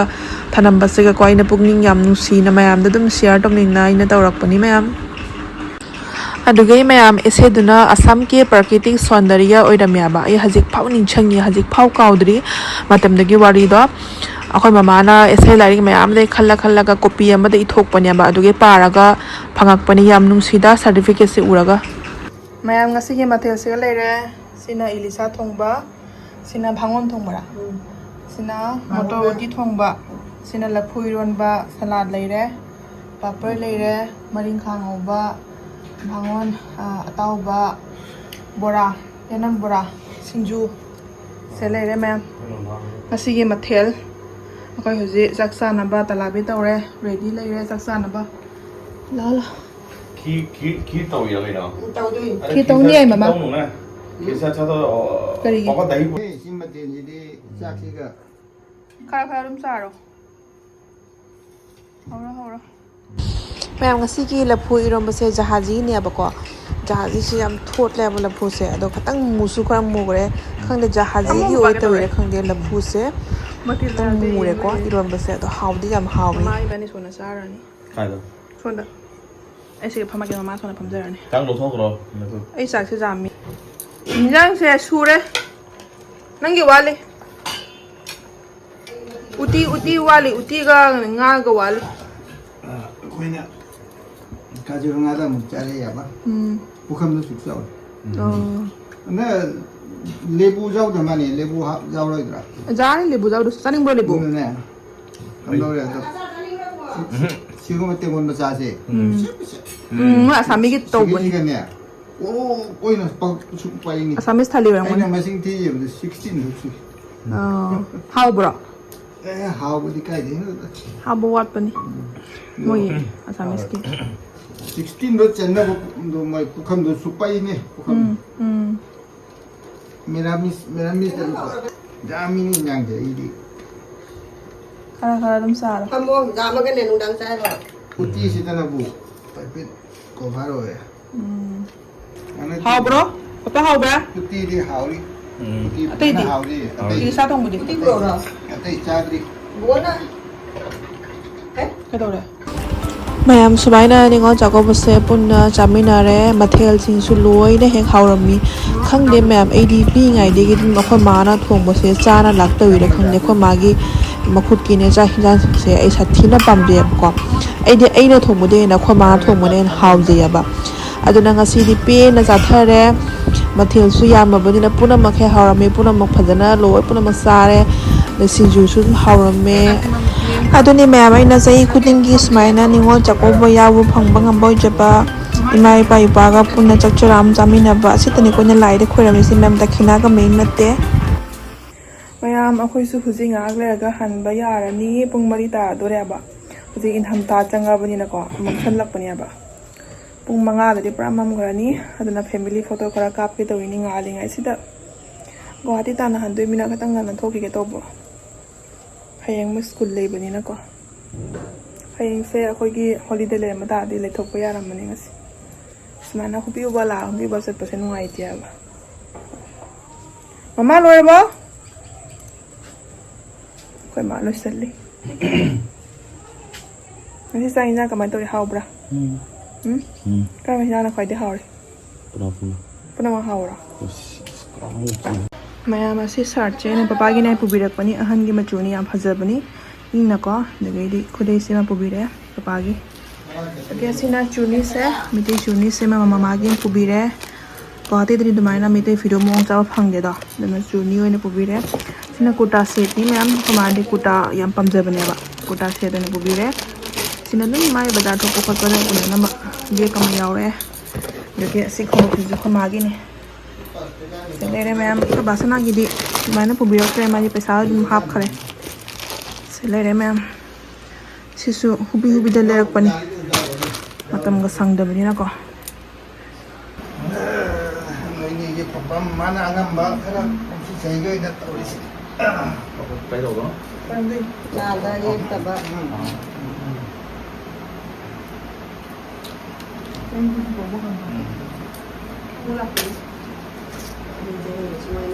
ꯊꯅꯝꯕꯁꯤꯒꯀꯣ, ꯑꯩꯅ ꯄꯨꯛꯅꯤꯡ ꯌꯥꯝ ꯅꯨꯡꯁꯤꯅ ꯃꯌꯥꯝꯗ ꯑꯗꯨꯝ share ꯇꯧꯅꯤꯡꯅ ꯑꯩꯅ ꯇꯧꯔꯛꯄꯅꯤ ꯃꯌꯥꯝ꯫ ꯑꯗꯨꯒꯤ ꯃꯌꯥꯝ essayꯗꯨꯅ ꯑꯁꯥꯝꯒꯤ ꯄ꯭ꯔꯀ꯭ꯔꯤꯇꯤꯛ ꯁꯧꯟꯗꯔꯤꯌꯥ ꯑꯣꯏꯔꯝꯃꯦꯕ꯫ ꯑꯩ ꯍꯧꯖꯤꯛꯐꯥꯎ ꯅꯤꯡꯁꯤꯡꯉꯤ, ꯍꯧꯖꯤꯛꯐꯥꯎ ꯀꯥꯎꯗ꯭ꯔꯤ ꯃꯇꯝꯗꯨꯒꯤ ꯋꯥꯔꯤꯗꯣ꯫ ꯑꯩꯈꯣꯏ ꯃꯃꯥꯅ essay ꯂꯥꯏꯔꯤꯛ ꯃꯌꯥꯝꯗꯒꯤ ꯈꯜꯂ ꯈꯜꯂꯒ copy ꯑꯃꯗ ꯏꯊꯣꯛꯄꯅꯦꯕ꯫ ꯑꯗꯨꯒꯤ ꯄꯥꯔꯒ ꯐꯪꯉꯛꯄꯅꯤ꯫ ꯌꯥꯝ ꯅꯨꯡꯁꯤꯗ certificateꯁꯦ ꯎꯔꯒ꯫ ꯃꯌꯥꯝ, ꯉꯁꯤꯒꯤ ꯃꯊꯦꯜꯁꯤꯒ ꯂꯩꯔꯦ꯫ ꯁꯤꯅ ꯏꯂꯤꯁꯥ ꯊꯣꯡꯕ, ꯁꯤꯅ ꯚꯥꯉꯣꯟ ꯊꯣꯡꯕꯔꯥ? ꯎꯝ꯫ ꯁꯤꯅ ꯃꯣꯇꯣꯔ ꯎꯇꯤ ꯊꯣꯡꯕ, ꯁꯤꯅ ꯂꯐꯨ ꯏꯔꯣꯟꯕ, salad ꯂꯩꯔꯦ, ꯄꯥꯄꯔ ꯂꯩꯔꯦ, ꯃꯔꯤꯡꯈꯥ ꯉꯧꯕ, ꯚꯥꯉꯣꯟ, ꯑ, ꯑꯇꯥꯎꯕ, ꯕꯣꯔꯥ, ꯌꯦꯅꯝ ꯕꯣꯔꯥ, ꯁꯤꯡꯖꯨ꯫ ꯁꯦ ꯂꯩꯔꯦ ꯃꯌꯥꯝ꯫ ꯉꯁꯤꯒꯤ ꯃꯊꯦꯜ ꯑꯩꯈꯣꯏ ꯍꯧꯖꯤꯛ ꯆꯥꯛ ꯆꯥꯅꯕ ꯇꯂꯥꯕꯤ ꯇꯧꯔꯦ, ready ꯂꯩꯔꯦ ꯆꯥꯛ ꯆꯥꯅꯕ꯫ ꯂꯥ ꯂꯥ꯫ ꯈꯤꯔ ꯈꯤꯔ ꯈꯤꯔ ꯇꯧꯔꯤꯔꯣ ꯀꯩꯅꯣ? ꯎꯝ, ꯇꯧꯗꯣꯏꯅꯤ꯫ ꯑꯗ ꯈꯤꯔ ꯇꯧꯅꯤ ꯈꯤꯔ ꯍꯥꯏ, ꯃꯃꯥ꯫ ꯇꯧꯅꯨꯅꯦ꯫ ꯈꯤꯔ ꯁꯥ ꯁꯥ ꯇꯧ꯫ ꯀꯔꯤꯒꯤ? ꯄꯥꯄꯥ ꯗꯍꯤ ꯄꯨ- ꯑꯦ, ꯁꯤ ꯃꯊꯦꯜꯁꯤꯗꯤ ꯆꯥꯛꯁꯤꯒ ꯈꯔ ꯈꯔ ꯑꯗꯨꯝ ꯆꯥꯔꯣ꯫ ꯍꯧꯔꯣ, ꯍꯧꯔꯣ꯫ ꯃꯌꯥꯝ, ꯉꯁꯤꯒꯤ ꯂꯐꯨ ꯏꯔꯣꯝꯕꯁꯦ ꯖꯍꯥꯖꯤꯅꯦꯕꯀꯣ꯫ ꯖꯍꯥꯖꯤꯁꯤ ꯌꯥꯝ ꯊꯣꯠꯂꯦꯕ ꯂꯐꯨꯁꯦ꯫ ꯑꯗꯣ ꯈꯤꯇꯪ ꯃꯨꯁꯨ ꯈꯔ ꯃꯨꯈ꯭ꯔꯦ꯫ ꯈꯪꯗꯦ, ꯖꯍꯥꯖꯤꯒꯤ ꯑꯃꯨꯕ ꯑꯣꯏ ꯀꯩꯗꯧꯔꯦ? ꯇꯧꯔꯤꯔꯥ ꯈꯪꯗꯦ, ꯂꯐꯨꯁꯦ ꯃꯊꯦꯜ ꯈꯤꯇꯪ ꯌꯥꯗꯦ, ꯃꯨꯔꯦꯀꯣ ꯏꯃꯥ꯫ ꯏꯔꯣꯟꯕꯁꯦ꯫ ꯑꯗꯣ ꯍꯥꯎꯗꯤ ꯌꯥꯝ ꯍꯥꯎꯋꯤ꯫ ꯃꯃꯥ ꯏꯕꯥꯅꯤ ꯁꯣꯝꯗ ꯆꯥꯔꯅꯤ꯫ ꯀꯥꯏꯗ? ꯁꯣꯝꯗ꯫ ꯑꯩ ꯁꯤꯗ ꯐꯝꯃꯒꯦ, ꯃꯃꯥ ꯁꯣꯝꯗ ꯐꯝꯖꯔꯅꯤ꯫ ꯆꯥꯛ ꯂꯧꯊꯣꯛꯈ꯭ꯔꯣ꯫ ꯑꯩ ꯆꯥꯛꯁꯦ ꯌꯥꯝꯃꯤ꯫ ꯏꯟꯖꯥꯡꯁꯦ ꯁꯨꯔꯦ꯫ ꯅꯪꯒꯤ ꯋꯥꯠꯂꯤ꯫ ꯎꯇꯤ, ꯎꯇꯤ ꯋꯥꯠꯂꯤ꯫ ꯎꯇꯤꯒ ꯉꯥꯒ ꯋꯥꯠꯂꯤ꯫ ꯑ, ꯑꯩꯈꯣꯏꯅ ꯀꯥꯖꯤꯔꯪꯒꯥꯗ ꯑꯃꯨꯛ ꯆꯥꯔꯦ ꯌꯥꯕ꯫ ꯎꯝ꯫ ꯄꯨꯈꯝꯗꯣ ꯁꯨꯛ ꯆꯥꯎꯋꯦ꯫ ꯑꯣ꯫ ꯑꯗ ꯂꯦꯕꯨ ꯌꯥꯎꯗ ꯃꯥꯅꯦ, ꯂꯦꯕꯨ ꯍꯥꯞ-, ꯌꯥꯎꯔꯣꯏꯗ꯭ꯔꯥ? ꯌꯥꯅꯤ, ꯂꯦꯕꯨ ꯌꯥꯎꯗ꯭ꯔꯁꯨ꯫ ꯆꯥꯅꯤꯡꯕ꯭ꯔꯣ ꯂꯦꯕꯨ? ꯑꯗꯨꯅꯅꯦ, ꯀꯝꯗꯧꯔꯦ ꯑꯗꯣ? ꯎꯝ꯫ ꯁꯤꯒꯨꯝꯕ ꯇꯦꯡꯀꯣꯠ ꯃꯆꯥꯁꯦ꯫ ꯎꯝ꯫ ꯎꯝ, ꯃꯣꯏ ꯑꯁꯥꯃꯤꯒꯤ ꯇꯧꯕꯅꯤ꯫ ꯁꯤꯒꯤꯁꯤꯒꯅꯦ, ꯑꯣ, ꯀꯣꯏꯅ ꯄ-, ꯁꯨꯛ ꯄꯥꯏꯅꯤ꯫ ꯑꯁꯥꯃꯤꯁ ꯊꯥꯂꯤ ꯑꯣꯏꯔꯝꯒꯅꯤ꯫ ꯑꯩꯅ ꯃꯁꯤꯡ ꯊꯤ ꯌꯦꯡꯕꯗ sixteen ꯂꯧꯁꯤ꯫ ꯑꯥ, ꯍꯥꯎꯕ꯭ꯔꯣ? ꯑꯦ, ꯍꯥꯎꯕꯗꯤ ꯀꯥꯏꯗꯩꯅꯣꯗ꯫ ꯍꯥꯎꯕ ꯋꯥꯠꯄꯅꯤ꯫ ꯎꯝ꯫ ꯃꯣꯏ ꯑꯁꯥꯃꯤꯁꯀꯤ꯫ Sixteen ꯗꯣ ꯆꯟꯅꯕ ꯄꯨꯈꯝꯗꯣ, ꯃꯣꯏ ꯄꯨꯈꯝꯗꯣ ꯁꯨꯛ ꯄꯥꯏꯅꯦ, ꯄꯨꯈꯝ꯫ ꯎꯝ, ꯎꯝ꯫ ꯃꯦꯔꯥꯃꯤꯁ, ꯃꯦꯔꯥꯃꯤꯁꯇ ꯂꯨꯄꯥ ꯌꯥꯝꯃꯤꯅꯤ ꯏꯟꯖꯥꯡꯁꯦ ꯑꯩꯗꯤ꯫ ꯈꯔ ꯈꯔ ꯑꯗꯨꯝ ꯆꯥꯔꯣ꯫ ꯐꯝꯃꯣ, ꯌꯥꯝꯃꯒꯅꯦ ꯅꯨꯡꯗꯥꯡ ꯆꯥꯏꯕ꯫ ꯎꯇꯤꯁꯤꯗꯅꯕꯨ ꯍꯥꯏꯐꯦꯠ cover ꯑꯣꯏꯔꯦ꯫ ꯎꯝ꯫ ꯍꯥꯎꯕ꯭ꯔꯣ? ꯄꯄꯥ ꯍꯥꯎꯕ꯭ꯔꯥ? ꯎꯇꯤꯗꯤ ꯍꯥꯎꯔꯤ꯫ ꯎꯝ꯫ ꯎꯇꯤ ꯑꯇꯩꯗꯤ? ꯐꯖꯅ ꯍꯥꯎꯔꯤ꯫ ꯍꯥꯎꯔꯤ꯫ ꯑꯇꯩ, ꯎꯇꯤ ꯁꯥ ꯊꯣꯡꯕꯗꯤ? ꯎꯇꯤ ꯄꯨꯔꯛꯎꯔꯣ? ꯑꯇꯩ ꯆꯥꯗ꯭ꯔꯤ꯫ ꯕꯣꯅ? ꯀꯩꯗꯧꯔꯦ? ꯃꯌꯥꯝ ꯁꯨꯃꯥꯏꯅ ꯅꯤꯉꯣꯜ ꯆꯥꯛꯀꯧꯕꯁꯦ ꯄꯨꯟꯅ ꯆꯥꯃꯤꯟꯅꯔꯦ꯫ ꯃꯊꯦꯜꯁꯤꯡꯁꯨ ꯂꯣꯏꯅ ꯍꯦꯛ ꯍꯥꯎꯔꯝꯃꯤ꯫ ꯈꯪꯗꯦ ꯃꯌꯥꯝ, ꯑꯩꯗꯤ ꯄꯤꯛꯏꯉꯩꯗꯒꯤ ꯑꯗꯨꯝ ꯑꯩꯈꯣꯏ ꯃꯥꯅ ꯊꯣꯡꯕꯁꯦ ꯆꯥꯅ ꯂꯥꯛꯇꯧꯔꯤꯔꯥ ꯈꯪꯗꯦ꯫ ꯑꯩꯈꯣꯏ ꯃꯥꯒꯤ ꯃꯈꯨꯠꯀꯤꯅꯦ ꯆꯥꯛ ꯍꯤꯟꯖꯥꯡꯁꯤꯡꯁꯦ ꯑꯩ ꯁꯥꯊꯤꯅ ꯄꯥꯝꯖꯩꯌꯦꯕꯀꯣ꯫ ꯑꯩꯗꯤ ꯑꯩꯅ ꯊꯣꯡꯕꯗꯒꯤ ꯍꯦꯟꯅ ꯑꯩꯈꯣꯏ ꯃꯥꯅ ꯊꯣꯡꯕꯅ ꯍꯦꯟꯅ ꯍꯥꯎꯖꯩꯌꯦꯕ꯫ ꯑꯗꯨꯅ ꯉꯁꯤꯗꯤ ꯄꯦꯟꯅ ꯆꯥꯊꯔꯦ꯫ ꯃꯊꯦꯜꯁꯨ ꯌꯥꯝꯃꯕꯅꯤꯅ ꯄꯨꯝꯅꯃꯛ ꯍꯦꯛ ꯍꯥꯎꯔꯝꯃꯤ꯫ ꯄꯨꯝꯅꯃꯛ ꯐꯖꯅ ꯂꯣꯏ ꯄꯨꯝꯅꯃꯛ ꯆꯥꯔꯦ꯫ ꯑꯗꯩ ꯁꯤꯡꯖꯨꯁꯨ ꯑꯗꯨꯝ ꯍꯥꯎꯔꯝꯃꯦ꯫ ꯑꯗꯨꯅꯤ ꯃꯌꯥꯝ, ꯑꯩꯅ ꯆꯍꯤ ꯈꯨꯗꯤꯡꯒꯤ ꯁꯨꯃꯥꯏꯅ ꯅꯤꯉꯣꯜ ꯆꯥꯛꯀꯧꯕ ꯌꯥꯎꯕ ꯐꯪꯕ ꯉꯝꯕ ꯑꯣꯏꯖꯕ, ꯏꯃꯥ ꯏꯄꯥ ꯏꯄꯥꯒ ꯄꯨꯟꯅ ꯆꯥꯛ ꯆꯔꯥ ꯑꯃ ꯆꯥꯃꯤꯟꯅꯕ, ꯑꯁꯤꯇꯅꯤ ꯑꯩꯈꯣꯏꯅ ꯂꯥꯏꯗ ꯈꯣꯏꯔꯝꯃꯤꯁꯤ ꯃꯌꯥꯝ, ꯗꯈꯤꯅꯥꯒ ꯃꯔꯤ ꯅꯠꯇꯦ꯫ ꯃꯌꯥꯝ, ꯑꯩꯈꯣꯏꯁꯨ ꯍꯧꯖꯤꯛ ꯉꯥꯏꯍꯥꯛ ꯂꯩꯔꯒ ꯍꯟꯕ ꯌꯥꯔꯅꯤ꯫ ꯄꯨꯡ ꯃꯔꯤ ꯇꯥꯗꯣꯔꯦꯕ꯫ ꯍꯧꯖꯤꯛ ꯏꯪꯊꯝꯊꯥ ꯆꯪꯉꯕꯅꯤꯅꯀꯣ, ꯃꯝꯁꯜꯂꯛꯄꯅꯦꯕ꯫ ꯄꯨꯡ ꯃꯉꯥꯗꯗꯤ ꯄꯨꯔꯥ ꯃꯝꯈ꯭ꯔꯅꯤ꯫ ꯑꯗꯨꯅ family photo ꯈꯔ ꯀꯥꯞꯀꯦ ꯇꯧꯔꯤꯅꯤ ꯉꯥꯜꯂꯤꯉꯩꯁꯤꯗ꯫ ꯒꯨꯋꯥꯍꯥꯇꯤ ꯇꯥꯟꯅ ꯍꯟꯗꯣꯏꯃꯤꯅ ꯈꯤꯇꯪ ꯉꯟꯅ ꯊꯣꯛꯈꯤꯒꯦ ꯇꯧꯕ꯫ ꯍꯌꯦꯡ ꯃꯣꯏ school ꯂꯩꯕꯅꯤꯅꯀꯣ꯫ ꯍꯌꯦꯡꯁꯦ ꯑꯩꯈꯣꯏꯒꯤ holiday ꯂꯩꯔꯝꯕ ꯇꯥꯔꯗꯤ ꯂꯩꯊꯣꯛꯄ ꯌꯥꯔꯝꯕꯅꯦ ꯉꯁꯤ꯫ ꯁꯨꯃꯥꯏꯅ ꯍꯨꯕꯤ ꯍꯨꯕ ꯂꯥꯛꯑ ꯍꯨꯕꯤ ꯍꯨꯕ ꯆꯠꯄꯁꯦ ꯅꯨꯡꯉꯥꯏꯇꯦ ꯍꯥꯏꯕ꯫ ꯃꯃꯥ ꯂꯣꯏꯔꯕꯣ? ꯑꯩꯈꯣꯏ ꯃꯥ ꯂꯣꯏꯁꯜꯂꯤ꯫ ꯉꯁꯤ ꯆꯥꯛ ꯏꯟꯖꯥꯡ ꯀꯃꯥꯏꯅ ꯇꯧꯔꯤ? ꯍꯥꯎꯕ꯭ꯔꯥ? ꯎꯝ꯫ ꯎꯝ? ꯎꯝ꯫ ꯀꯔꯝꯕ ꯏꯟꯖꯥꯡꯅ ꯈ꯭ꯋꯥꯏꯗꯩ ꯍꯥꯎꯔꯤ? ꯄꯨꯂꯞ ꯄꯨꯂꯞ꯫ ꯄꯨꯝꯅꯃꯛ ꯍꯥꯎꯕ꯭ꯔꯥ? ꯑꯁ, ꯑꯁ, ꯀꯥꯎꯔꯦ꯫ ꯃꯌꯥꯝ, ꯑꯁꯤ shirt ꯁꯦ ꯑꯩꯅ ꯄꯄꯥꯒꯤꯅꯦ ꯄꯨꯕꯤꯔꯛꯄꯅꯤ꯫ ꯑꯍꯟꯒꯤ ꯃꯆꯨꯅꯤ, ꯌꯥꯝ ꯐꯖꯕꯅꯤ꯫ ꯏꯪꯅꯀꯣ꯫ ꯑꯗꯒꯤꯗꯤ ꯈꯨꯗꯩꯁꯤꯃ ꯄꯨꯕꯤꯔꯛꯑꯦ ꯄꯄꯥꯒꯤ꯫ ꯑꯗꯒꯤ ꯑꯁꯤꯅ ꯆꯨꯅꯤꯁꯦ, ꯃꯩꯇꯩ ꯆꯨꯅꯤꯁꯦ ꯃꯃꯥ ꯃꯃꯥꯒꯤ ꯑꯃ ꯄꯨꯕꯤꯔꯦ꯫ ꯒꯨꯋꯥꯍꯥꯇꯤꯗꯗꯤ ꯑꯗꯨꯃꯥꯏꯅ ꯃꯩꯇꯩ ꯐꯤꯗꯣ ꯃꯑꯣꯡ ꯆꯥꯕ ꯐꯪꯗꯦꯗꯣ꯫ ꯑꯗꯨꯅ ꯆꯨꯅꯤ ꯑꯣꯏꯅ ꯄꯨꯕꯤꯔꯦ꯫ ꯁꯤꯅ ꯀꯨꯔꯇꯥ set ꯅꯤ ꯃꯌꯥꯝ, ꯑꯩꯈꯣꯏ ꯃꯥꯗꯤ ꯀꯨꯔꯇꯥ ꯌꯥꯝ ꯄꯥꯝꯖꯕꯅꯦꯕ꯫ ꯀꯨꯔꯇꯥ set ꯑꯣꯏꯅ ꯄꯨꯕꯤꯔꯦ꯫ ꯁꯤꯅ ꯑꯗꯨꯝ ꯃꯥꯏ ꯕꯖꯥꯔ ꯊꯣꯛꯄ ꯈꯣꯠꯄꯗ ꯎꯅꯅꯕ bag ꯑꯃ ꯌꯥꯎꯔꯦ꯫ ꯑꯗꯒꯤ ꯑꯁꯤ ꯈꯣꯡꯎꯞꯁꯤꯁꯨ ꯑꯩꯈꯣꯏ ꯃꯥꯒꯤꯅꯦ꯫ ꯁꯤ ꯂꯩꯔꯦ ꯃꯌꯥꯝ꯫ ꯑꯩꯈꯣꯏ ꯕꯥꯁꯅꯥꯒꯤꯗꯤ ꯑꯗꯨꯃꯥꯏꯅ ꯄꯨꯕꯤꯔꯛꯇ꯭ꯔꯦ, ꯃꯥꯗꯤ ꯄꯩꯁꯥ ꯑꯗꯨꯝ ꯍꯥꯞꯈ꯭ꯔꯦ꯫ ꯁꯤ ꯂꯩꯔꯦ ꯃꯌꯥꯝ꯫ ꯁꯤꯁꯨ ꯍꯨꯕꯤ ꯍꯨꯕꯤꯗ ꯂꯩꯔꯛꯄꯅꯤ, ꯃꯇꯝꯒ ꯁꯪꯗꯕꯅꯤꯅꯀꯣ꯫ ꯅꯣꯏꯅꯤꯒꯤ ꯄꯥꯄꯝ ꯃꯥꯅ ꯑꯉꯝꯕ ꯈꯔ ꯀꯨꯝꯁꯤ ꯆꯍꯤꯒꯤ ꯑꯣꯏꯅ ꯇꯧꯔꯤꯁꯤ꯫ ꯀꯩꯗꯧꯕꯅꯣ? ꯂꯥꯜꯂ ꯌꯦꯛꯇꯕ꯫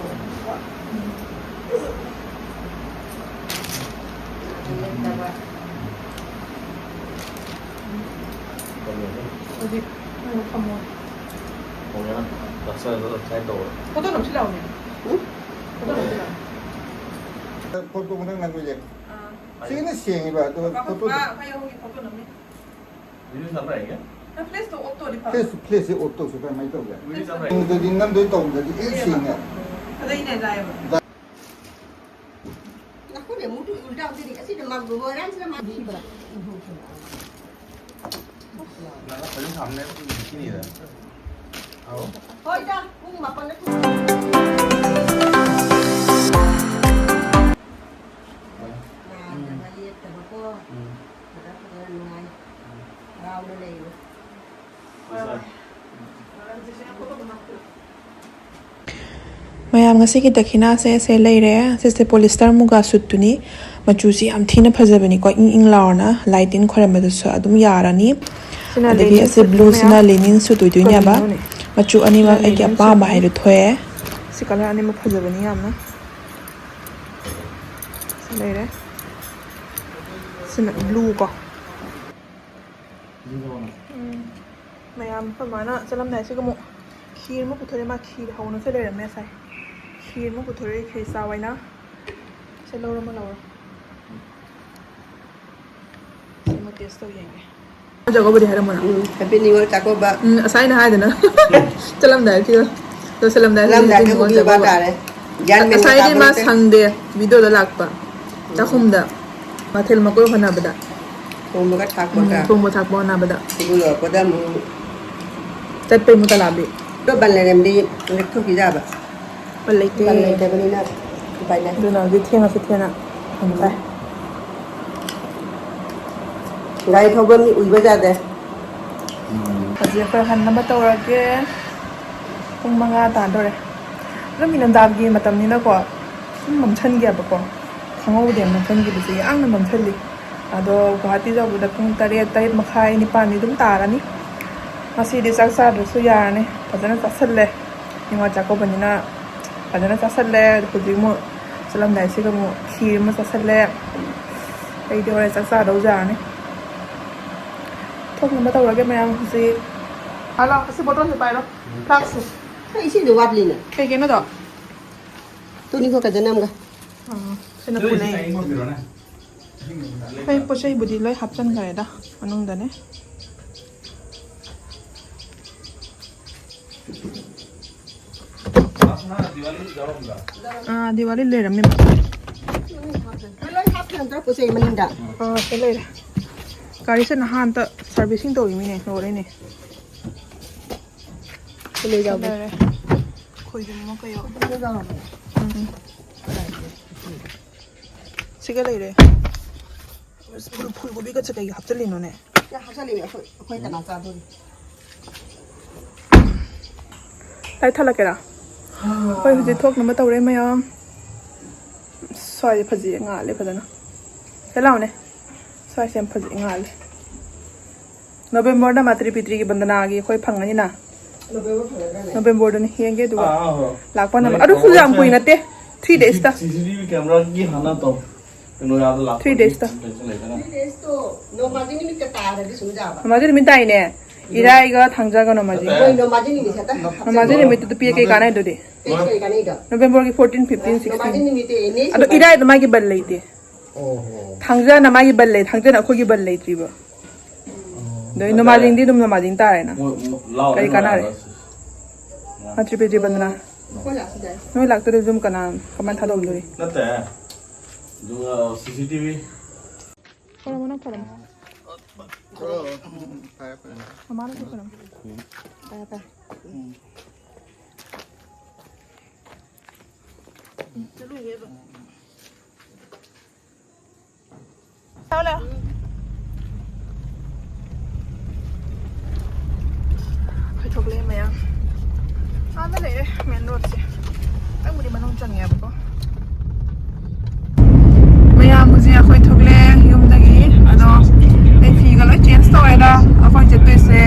ꯍꯧꯖꯤꯛ ꯅꯪ ꯐꯝꯃꯣ꯫ ꯐꯣꯇꯣ ꯅꯝꯁꯤ ꯂꯥꯎꯅꯦ꯫ ꯐꯣꯇꯣ ꯅꯝꯁꯤ ꯂꯥꯎꯅꯦ꯫ ꯐꯣꯇꯣ ꯈꯛꯇꯪ ꯅꯝꯕꯁꯦ꯫ ꯑꯥ꯫ ꯁꯤꯅ ꯁꯦꯡꯉꯤꯕ, ꯑꯗꯨꯒ ꯄꯥꯄꯥ, ꯐꯣꯇꯣ ꯄꯥꯄꯥ, ꯑꯩꯈꯣꯏ ꯑꯍꯨꯝꯒꯤ ꯐꯣꯇꯣ ꯅꯝꯃꯤ꯫ ꯅꯪ flash ꯇꯣ off ꯇꯧꯔꯗꯤ ꯐꯕ꯫ Flash, flash ꯁꯦ off ꯇꯧꯁꯤ, ꯀꯃꯥꯏꯅ ꯇꯧꯒꯦ? ꯅꯝꯗꯗꯤ, ꯅꯝꯗꯣꯏ ꯇꯧꯗ꯭ꯔꯗꯤ ꯍꯦꯛ ꯁꯦꯡꯉꯦ꯫ ꯑꯗꯩꯅꯦ ꯂꯥꯏꯕ꯫ ꯅꯈꯨꯠꯅ ꯑꯃꯨꯛ ꯎꯜꯇꯥ ꯍꯧꯖꯤꯛ ꯑꯁꯤꯗ ꯃꯥ ꯃꯣꯏꯔꯥꯡꯁꯤꯗ ꯃꯥ ꯅꯪ ꯐꯖꯅ ꯊꯝꯅꯦ, ꯁꯤꯅꯤꯗ꯫ ꯑꯧ꯫ ꯍꯣꯏꯗ, ꯄꯨꯡ ꯃꯥꯄꯟꯗ ꯊꯣꯛꯑꯣ꯫ ꯅꯥꯗꯕ ꯌꯦꯛꯇꯕꯀꯣ꯫ ꯎꯝ꯫ ꯐꯖ ꯐꯖꯅ ꯅꯨꯡꯉꯥꯏ꯫ ꯎꯝ꯫ ꯍꯔꯥꯎꯅ ꯂꯩꯌꯨ꯫ ꯃꯌꯥꯝ, ꯉꯁꯤꯒꯤ ꯗꯈꯤꯅꯥꯁꯦ ꯁꯦ ꯂꯩꯔꯦ꯫ ꯁꯤꯁꯦ ꯄꯣꯂꯤꯁꯇꯔ ꯃꯨꯒꯥ ꯁꯨꯠꯇꯨꯅꯤ꯫ ꯃꯆꯨꯁꯤ ꯌꯥꯝ ꯊꯤꯅ ꯐꯖꯕꯅꯤꯀꯣ, ꯏꯪ ꯏꯪ ꯂꯥꯎꯔꯅ ꯂꯥꯏ ꯇꯤꯟ ꯈꯣꯏꯔꯝꯕꯗꯁꯨ ꯑꯗꯨꯝ ꯌꯥꯔꯅꯤ꯫ ꯁꯤꯅ ꯑꯗꯒꯤ linen ꯑꯁꯤ suit ꯕ꯭ꯂꯨꯁꯤꯅ ꯃꯌꯥꯝ꯫ Linen suit ꯑꯣꯏꯗꯣꯏꯅꯦꯕ꯫ ꯀꯔꯤꯅꯣꯅꯦ? ꯃꯆꯨ ꯑꯅꯤꯃꯛ ꯁꯤꯅ ꯑꯩꯒꯤ linen ꯑꯄꯥꯝꯕ suitꯅꯤ꯫ ꯍꯥꯏꯗꯣ ꯊꯣꯛꯑꯦ꯫ ꯁꯤ ꯀꯂꯔ ꯑꯅꯤꯃꯛ ꯐꯖꯕꯅꯤ ꯌꯥꯝꯅ꯫ ꯁꯤ ꯂꯩꯔꯦ꯫ ꯁꯤꯅ ꯕ꯭ꯂꯨ ꯀꯣ꯫ ꯎꯝ꯫ ꯃꯌꯥꯝ ꯑꯩꯈꯣꯏ ꯃꯥꯅ ꯆꯠꯂꯝꯗꯥꯏꯁꯤꯒ ꯑꯃꯨꯛ ꯈꯤꯔ ꯑꯃ ꯄꯨꯊꯣꯔꯛꯑꯦ꯫ ꯃꯥ ꯈꯤꯔ ꯍꯧꯅꯁꯨ ꯂꯩꯔꯝꯃꯦ ꯉꯁꯥꯏ꯫ ꯈꯤꯔ ꯑꯃ ꯄꯨꯊꯣꯔꯛꯑꯦ, ꯈꯤꯔ ꯆꯥꯎ ꯍꯥꯏꯅ꯫ ꯁꯦ ꯂꯧꯔꯣ, ꯑꯃ ꯂꯧꯔꯣ꯫ ꯁꯤꯃ taste ꯇꯧ ꯌꯦꯡꯒꯦ꯫ ꯆꯥꯛꯀꯧꯕꯗꯤ ꯍꯥꯏꯔꯝꯃꯣꯅ꯫ ꯎꯝ, Happy New Year ꯆꯥꯛꯀꯧꯕ꯫ ꯎꯝ, ꯉꯁꯥꯏ ꯑꯩꯅ ꯍꯥꯏꯗꯅ꯫ ꯆꯠꯂꯝꯗꯥꯏ ꯐꯤꯔꯣꯜ꯫ ꯂꯣꯏꯁꯜꯂꯝꯗꯥꯏ ꯐꯤꯔꯣꯜ ꯆꯥꯛꯀꯧꯕ ꯆꯠꯂꯝꯗꯥꯏ ꯆꯤꯡ ꯐꯤꯔꯣꯜ ꯆꯥꯛꯀꯧꯕ꯫ ꯇꯥꯔꯦ꯫ ꯒ꯭ꯌꯥꯟ ꯃꯦꯟꯒ ꯉꯁꯥꯏꯗꯤ ꯇꯥꯕ ꯃꯥ ꯅꯠꯇꯦ꯫ ꯁꯪꯗꯦ, video ꯗ ꯂꯥꯛꯄ꯫ ꯆꯥꯛꯈꯨꯝꯗ꯫ ꯃꯊꯦꯜ ꯃꯀꯣꯏ ꯍꯣꯠꯅꯕꯗ꯫ ꯊꯣꯡꯕꯒ ꯊꯥꯛꯄꯒ꯫ ꯎꯝ, ꯊꯣꯡꯕ ꯊꯥꯛꯄ ꯍꯣꯠꯅꯕꯗ꯫ ꯑꯗꯨ ꯂꯣꯏꯔꯛꯄꯗ ꯑꯃꯨꯛ ꯆꯠꯄꯩ ꯃꯨꯛ ꯇꯂꯥꯕꯤ꯫ ꯑꯗꯣ ꯕꯟ ꯂꯩꯔꯝꯗꯤ ꯂꯦꯛꯊꯣꯛꯄꯤꯖꯕ꯫ ꯎꯄꯥꯏ ꯂꯩꯇꯦ꯫ ꯎꯄꯥꯏ ꯂꯩꯇꯕꯅꯤꯅ ꯎꯄꯥꯏ ꯂꯩ꯫ ꯑꯗꯨꯅ ꯍꯧꯖꯤꯛ ꯊꯦꯡꯉꯁꯨ ꯊꯦꯡꯅ ꯊꯝꯕ ꯇꯥꯏ꯫ ꯒꯥꯔꯤ ꯊꯧꯕ ꯃꯤ ꯎꯏꯕ ꯌꯥꯗꯦ꯫ ꯍꯧꯖꯤꯛ ꯑꯩꯈꯣꯏ ꯍꯟꯅꯕ ꯇꯧꯔꯒꯦ꯫ ꯄꯨꯡ ꯃꯉꯥ ꯇꯥꯗꯣꯔꯦ꯫ ꯑꯗꯨꯝ ꯏꯪꯊꯝꯊꯥꯒꯤ ꯃꯇꯝꯅꯤꯅꯀꯣ, ꯁꯨꯝ ꯃꯝꯁꯟꯈꯤꯑꯕꯀꯣ꯫ ꯈꯪꯍꯧꯗꯦ ꯃꯝꯁꯟꯈꯤꯕꯁꯦ, ꯌꯥꯝꯅ ꯃꯝꯁꯜꯂꯤ꯫ ꯑꯗꯣ ꯒꯨꯍꯥꯇꯤ ꯌꯧꯕꯗ ꯄꯨꯡ ꯇꯔꯦꯠ, ꯇꯔꯦꯠ ꯃꯈꯥꯏ, ꯅꯤꯄꯥꯟꯗꯤ ꯑꯗꯨꯝ ꯇꯥꯔꯅꯤ꯫ ꯉꯁꯤꯗꯤ ꯆꯥꯛ ꯆꯥꯗ꯭ꯔꯁꯨ ꯌꯥꯔꯅꯤ꯫ ꯐꯖꯅ ꯆꯥꯁꯜꯂꯦ꯫ ꯅꯤꯉꯣꯜ ꯆꯥꯛꯀꯧꯕꯅꯤꯅ ꯐꯖꯅ ꯆꯥꯁꯜꯂꯦ꯫ ꯍꯧꯖꯤꯛ ꯑꯃꯨꯛ ꯆꯠꯂꯝꯗꯥꯏꯁꯤꯗ ꯑꯃꯨꯛ ꯈꯤꯔ ꯑꯃ ꯆꯥꯁꯜꯂꯦ꯫ ꯑꯩꯗꯤ ꯍꯣꯔꯦꯟ ꯆꯥꯛ ꯆꯥꯗꯧ ꯌꯥꯔꯅꯤ꯫ ꯊꯣꯡꯅꯕ ꯇꯧꯔꯒꯦ ꯃꯌꯥꯝ ꯍꯧꯖꯤꯛ꯫ ꯍꯂꯣ, ꯑꯁꯤ ꯕꯣꯇꯜꯁꯦ ꯄꯥꯏꯔꯣ꯫ ꯐ꯭ꯂꯥꯛꯁꯁꯦ꯫ ꯑꯩ ꯏꯁꯤꯡꯗꯣ ꯋꯥꯠꯂꯤꯅꯦ꯫ ꯀꯩ ꯀꯩꯅꯣꯗꯣ? ꯇꯨꯅꯤꯈꯣ ꯀꯖꯅ ꯑꯃꯒ꯫ ꯑꯥ, ꯁꯤꯅ ꯄꯨꯂꯩ꯫ ꯑꯩꯈꯣꯏ ꯄꯣꯠ ꯆꯩꯕꯨꯗꯤ ꯂꯣꯏ ꯍꯥꯞꯆꯟꯈ꯭ꯔꯦꯗ ꯃꯅꯨꯡꯗꯅꯦ꯫ ꯑꯥ, ꯗꯤꯋꯥꯂꯤ ꯂꯩꯔꯝꯃꯦ꯫ ꯂꯣꯏ ꯍꯥꯞꯈ꯭ꯔꯦ ꯅꯠꯇ꯭ꯔꯥ ꯄꯣꯠ ꯆꯩ ꯃꯅꯤꯡꯗ? ꯑꯥ, ꯁꯤ ꯂꯩꯔꯦ꯫ ꯒꯥꯔꯤꯁꯦ ꯅꯍꯥꯟꯇ servicing ꯇꯧꯔꯤꯃꯤꯅꯦ, ꯂꯣꯏꯔꯦꯅꯦ꯫ ꯁꯤ ꯂꯩ ꯌꯥꯎꯕꯅꯦ꯫ ꯂꯩꯔꯦ꯫ ꯈꯣꯏꯖꯨꯝ ꯑꯃ ꯀꯩꯌꯣ꯫ ꯎꯝ꯫ ꯁꯤꯒ ꯂꯩꯔꯦ꯫ ꯑꯁ, ꯐꯨꯜ, ꯐꯨꯜ ꯀꯣꯕꯤꯒꯁꯦ ꯀꯩꯒꯤ ꯍꯥꯞꯆꯜꯂꯤꯅꯣꯅꯦ? ꯁꯤ ꯍꯥꯞꯆꯜꯂꯤꯅꯦ ꯑꯩꯈꯣꯏ, ꯑꯩꯈꯣꯏ ꯀꯅꯥ ꯆꯥꯗꯣꯔꯤ? ꯂꯥꯏꯠ ꯊꯥꯜꯂꯛꯀꯦꯔꯥ? ꯑꯩꯈꯣꯏ ꯍꯧꯖꯤꯛ ꯊꯣꯛꯅꯕ ꯇꯧꯔꯦ ꯃꯌꯥꯝ꯫ ꯁ꯭ꯋꯥꯏꯁꯦ ꯐꯖꯩ, ꯉꯥꯜꯂꯦ ꯐꯖꯅ꯫ ꯁꯤ ꯂꯥꯎꯅꯦ꯫ ꯁ꯭ꯋꯥꯏꯁꯦ ꯌꯥꯝ ꯐꯖꯩ, ꯉꯥꯜꯂꯦ꯫ ꯅꯣꯕꯦꯝꯕꯔꯗ ꯃꯥꯇ꯭ꯔꯤ ꯄꯤꯇ꯭ꯔꯤꯒꯤ ꯕꯟꯗꯅꯥꯒꯤ ꯑꯩꯈꯣꯏ ꯐꯪꯒꯅꯤꯅ꯫ ꯅꯣꯕꯦꯝꯕꯔꯗꯅꯤ ꯌꯦꯡꯒꯦ ꯑꯗꯨꯒ ꯑꯥ, ꯑꯥ, ꯑꯥ꯫ ꯂꯥꯛꯄ ꯅꯨꯃꯤꯠ꯫ ꯑꯗꯨꯁꯨ ꯌꯥꯝ ꯀꯨꯏ ꯅꯠꯇꯦ꯫ Three days ꯇ꯫ ꯁꯤ ꯁꯤ ꯇꯤ ꯚꯤ ꯀꯦꯃꯦꯔꯥꯒꯤ ꯍꯥꯟꯅ ꯇꯧ꯫ ꯀꯩꯅꯣ ꯌꯥꯗ ꯂꯥꯛꯄ Three days ꯇ꯫ ꯀꯩꯁꯨ ꯂꯩꯇꯅ꯫ Three days ꯇꯣ ꯅꯣꯡꯃꯥꯏꯖꯤꯡ ꯅꯨꯃꯤꯠꯀ ꯇꯥꯔꯗꯤ ꯁꯨꯝ ꯌꯥꯕ꯫ ꯅꯣꯡꯃꯥꯏꯖꯤꯡ ꯅꯨꯃꯤꯠ ꯇꯥꯏꯅꯦ꯫ ꯏꯔꯥꯏꯒ ꯊꯥꯡꯖꯒ ꯅꯣꯡꯃꯥꯏꯖꯤꯡ꯫ ꯍꯣꯏ, ꯅꯣꯡꯃꯥꯏꯖꯤꯡ ꯅꯨꯃꯤꯠꯁꯦ ꯍꯦꯛꯇ ꯅꯣꯡꯃꯥꯏꯖꯤꯡ ꯅꯨꯃꯤꯠꯇꯨꯗ ꯄꯤꯔ ꯀꯩ ꯀꯥꯟꯅꯩ ꯑꯗꯨꯗꯤ? ꯀꯩ, ꯀꯩ ꯀꯥꯟꯅꯩꯗꯣ? ꯅꯣꯕꯦꯝꯕꯔꯒꯤ fourteen, fifteen, sixteen꯫ ꯅꯣꯡꯃꯥꯏꯖꯤꯡ ꯅꯨꯃꯤꯠꯇꯤ ꯑꯦꯅꯤ ꯑꯗꯣ ꯁꯨꯃꯥꯏ- ꯏꯔꯥꯏꯗ ꯃꯥꯒꯤ ꯕꯟ ꯂꯩꯇꯦ꯫ ꯑꯣ ꯍꯣ꯫ ꯊꯥꯡꯖꯅ ꯃꯥꯒꯤ ꯕꯟ ꯂꯩ, ꯊꯥꯡꯖꯅ ꯑꯩꯈꯣꯏꯒꯤ ꯕꯟ ꯂꯩꯇ꯭ꯔꯤꯕ꯫ ꯑꯗꯩ ꯅꯠꯇꯦ꯫ ꯅꯣꯡꯃꯥꯏꯖꯤꯡꯗꯤ ꯑꯗꯨꯝ ꯅꯣꯡꯃꯥꯏꯖꯤꯡ ꯇꯥꯔꯦꯅ꯫ ꯃꯣꯏ, ꯃꯣꯏ ꯂꯥꯎ-, ꯀꯔꯤ ꯀꯥꯟꯅꯔꯦ? ꯂꯥꯎ-, ꯃꯥꯇ꯭ꯔꯤ ꯄꯤꯇ꯭ꯔꯤ ꯕꯟꯗꯅꯥ꯫ ꯑꯩꯈꯣꯏ ꯂꯥꯛꯁꯤꯗ꯫ ꯅꯣꯏ ꯂꯥꯛꯇ꯭ꯔꯗꯤ ꯑꯗꯨꯝ ꯀꯅꯥ, ꯀꯃꯥꯏꯅ ꯊꯥꯗꯣꯛꯑꯝꯗꯣꯔꯤ? ꯅꯠꯇꯦ꯫ ꯑꯗꯨꯒ ꯁꯤ ꯁꯤ ꯇꯤ ꯚꯤ꯫ ꯈꯣꯏꯔꯝꯃꯣ, ꯅꯪ ꯈꯣꯏꯔꯝꯃꯣ꯫ ꯐꯔꯦ, ꯐꯔꯦ꯫ ꯃꯃꯥꯅꯁꯨ ꯈꯣꯏꯔꯝꯃꯣ꯫ ꯐꯔꯦ, ꯐꯔꯦ꯫ ꯆꯠꯂꯨꯏꯌꯦꯕ꯫ ꯂꯥꯛꯑꯣ, ꯂꯥꯛꯑꯣ꯫ ꯑꯩꯈꯣꯏ ꯊꯣꯛꯂꯛꯑꯦ ꯃꯌꯥꯝ꯫ ꯑꯥꯗ ꯂꯩꯔꯦ main road ꯁꯦ꯫ ꯈꯤꯇꯪꯕꯨꯗꯤ ꯃꯅꯨꯡ ꯆꯪꯉꯦꯕꯀꯣ꯫ ꯃꯌꯥꯝ ꯍꯧꯖꯤꯛ ꯑꯩꯈꯣꯏ ꯊꯣꯛꯂꯛꯑꯦ ꯌꯨꯝꯗꯒꯤ꯫ ꯑꯗꯣ ꯑꯩ ꯐꯤꯒ ꯂꯣꯏ change ꯇꯧꯔꯦꯗ꯫ ꯑꯩꯈꯣꯏ ꯆꯠꯇꯣꯏꯁꯦ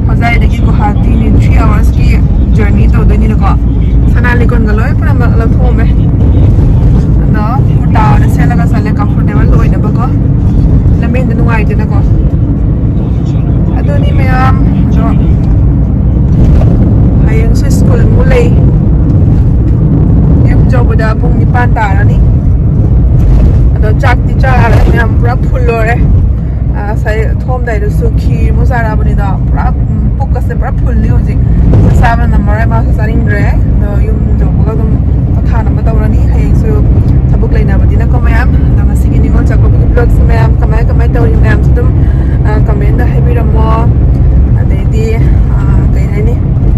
ꯍꯣꯖꯥꯏꯗꯒꯤ ꯒꯨꯋꯥꯍꯥꯇꯤꯅꯤ, three hours ꯀꯤ journey ꯇꯧꯗꯣꯏꯅꯤꯅꯀꯣ꯫ ꯁꯅꯥ ꯂꯤꯛꯀꯣꯟꯒ ꯂꯣꯏ ꯄꯨꯝꯅꯃꯛ ꯂꯧꯊꯣꯛꯑꯝꯃꯦ꯫ ꯑꯗꯣ ꯀꯨꯔꯇꯥ ꯑꯣꯏꯅ ꯁꯦꯠꯂꯒ ꯆꯠꯂꯦ, comfortable ꯑꯣꯏꯅꯕꯀꯣ꯫ ꯂꯝꯕꯦꯟꯗ ꯅꯨꯡꯉꯥꯏꯇꯦꯅꯀꯣ꯫ ꯑꯗꯨꯅꯤ ꯃꯌꯥꯝ꯫ ꯑꯗꯣ ꯍꯌꯦꯡꯁꯨ school ꯑꯃꯨꯛ ꯂꯩ꯫ ꯌꯨꯝ ꯌꯧꯕꯗ ꯄꯨꯡ ꯅꯤꯄꯥꯟ ꯇꯥꯔꯅꯤ꯫ ꯑꯗꯣ ꯆꯥꯛꯇꯤ ꯆꯥꯔꯦ ꯃꯌꯥꯝ, ꯄꯨꯔꯥ full ꯑꯣꯏꯔꯦ꯫ ꯑ, ꯉꯁꯥꯏ ꯊꯣꯛꯑꯝꯗꯥꯏꯗꯁꯨ ꯈꯤꯔ ꯑꯃꯨꯛ ꯆꯥꯔꯛꯑꯕꯅꯤꯗꯣ꯫ ꯄꯨꯔꯥ, ꯎꯝ, ꯄꯨꯛꯀꯁꯦ ꯄꯨꯔꯥ full ꯂꯤ ꯍꯧꯖꯤꯛ꯫ ꯆꯥꯛ ꯆꯥꯕ ꯅꯪꯉꯔꯣꯏ, ꯃꯥꯁꯨ ꯆꯥꯅꯤꯡꯗ꯭ꯔꯦ꯫ ꯑꯗꯣ ꯌꯨꯝ ꯌꯧꯕꯒ ꯑꯗꯨꯝ ꯄꯣꯊꯥꯅꯕ ꯇꯧꯔꯅꯤ꯫ ꯍꯌꯦꯡꯁꯨ ꯊꯕꯛ ꯂꯩꯅꯕꯅꯤꯅꯀꯣ ꯃꯌꯥꯝ꯫ ꯑꯗꯣ ꯉꯁꯤꯒꯤ ꯅꯤꯉꯣꯜ ꯆꯥꯛꯀꯧꯕꯒꯤ vlog ꯁꯦ ꯃꯌꯥꯝ ꯀꯃꯥꯏ ꯀꯃꯥꯏ ꯇꯧꯔꯤ ꯃꯌꯥꯝꯁꯨ ꯑꯗꯨꯝ, ꯑ, comment ꯇ ꯍꯥꯏꯕꯤꯔꯝꯃꯣ꯫ ꯑꯗꯩꯗꯤ, ꯑ, ꯀꯩ ꯍꯥꯏꯅꯤ?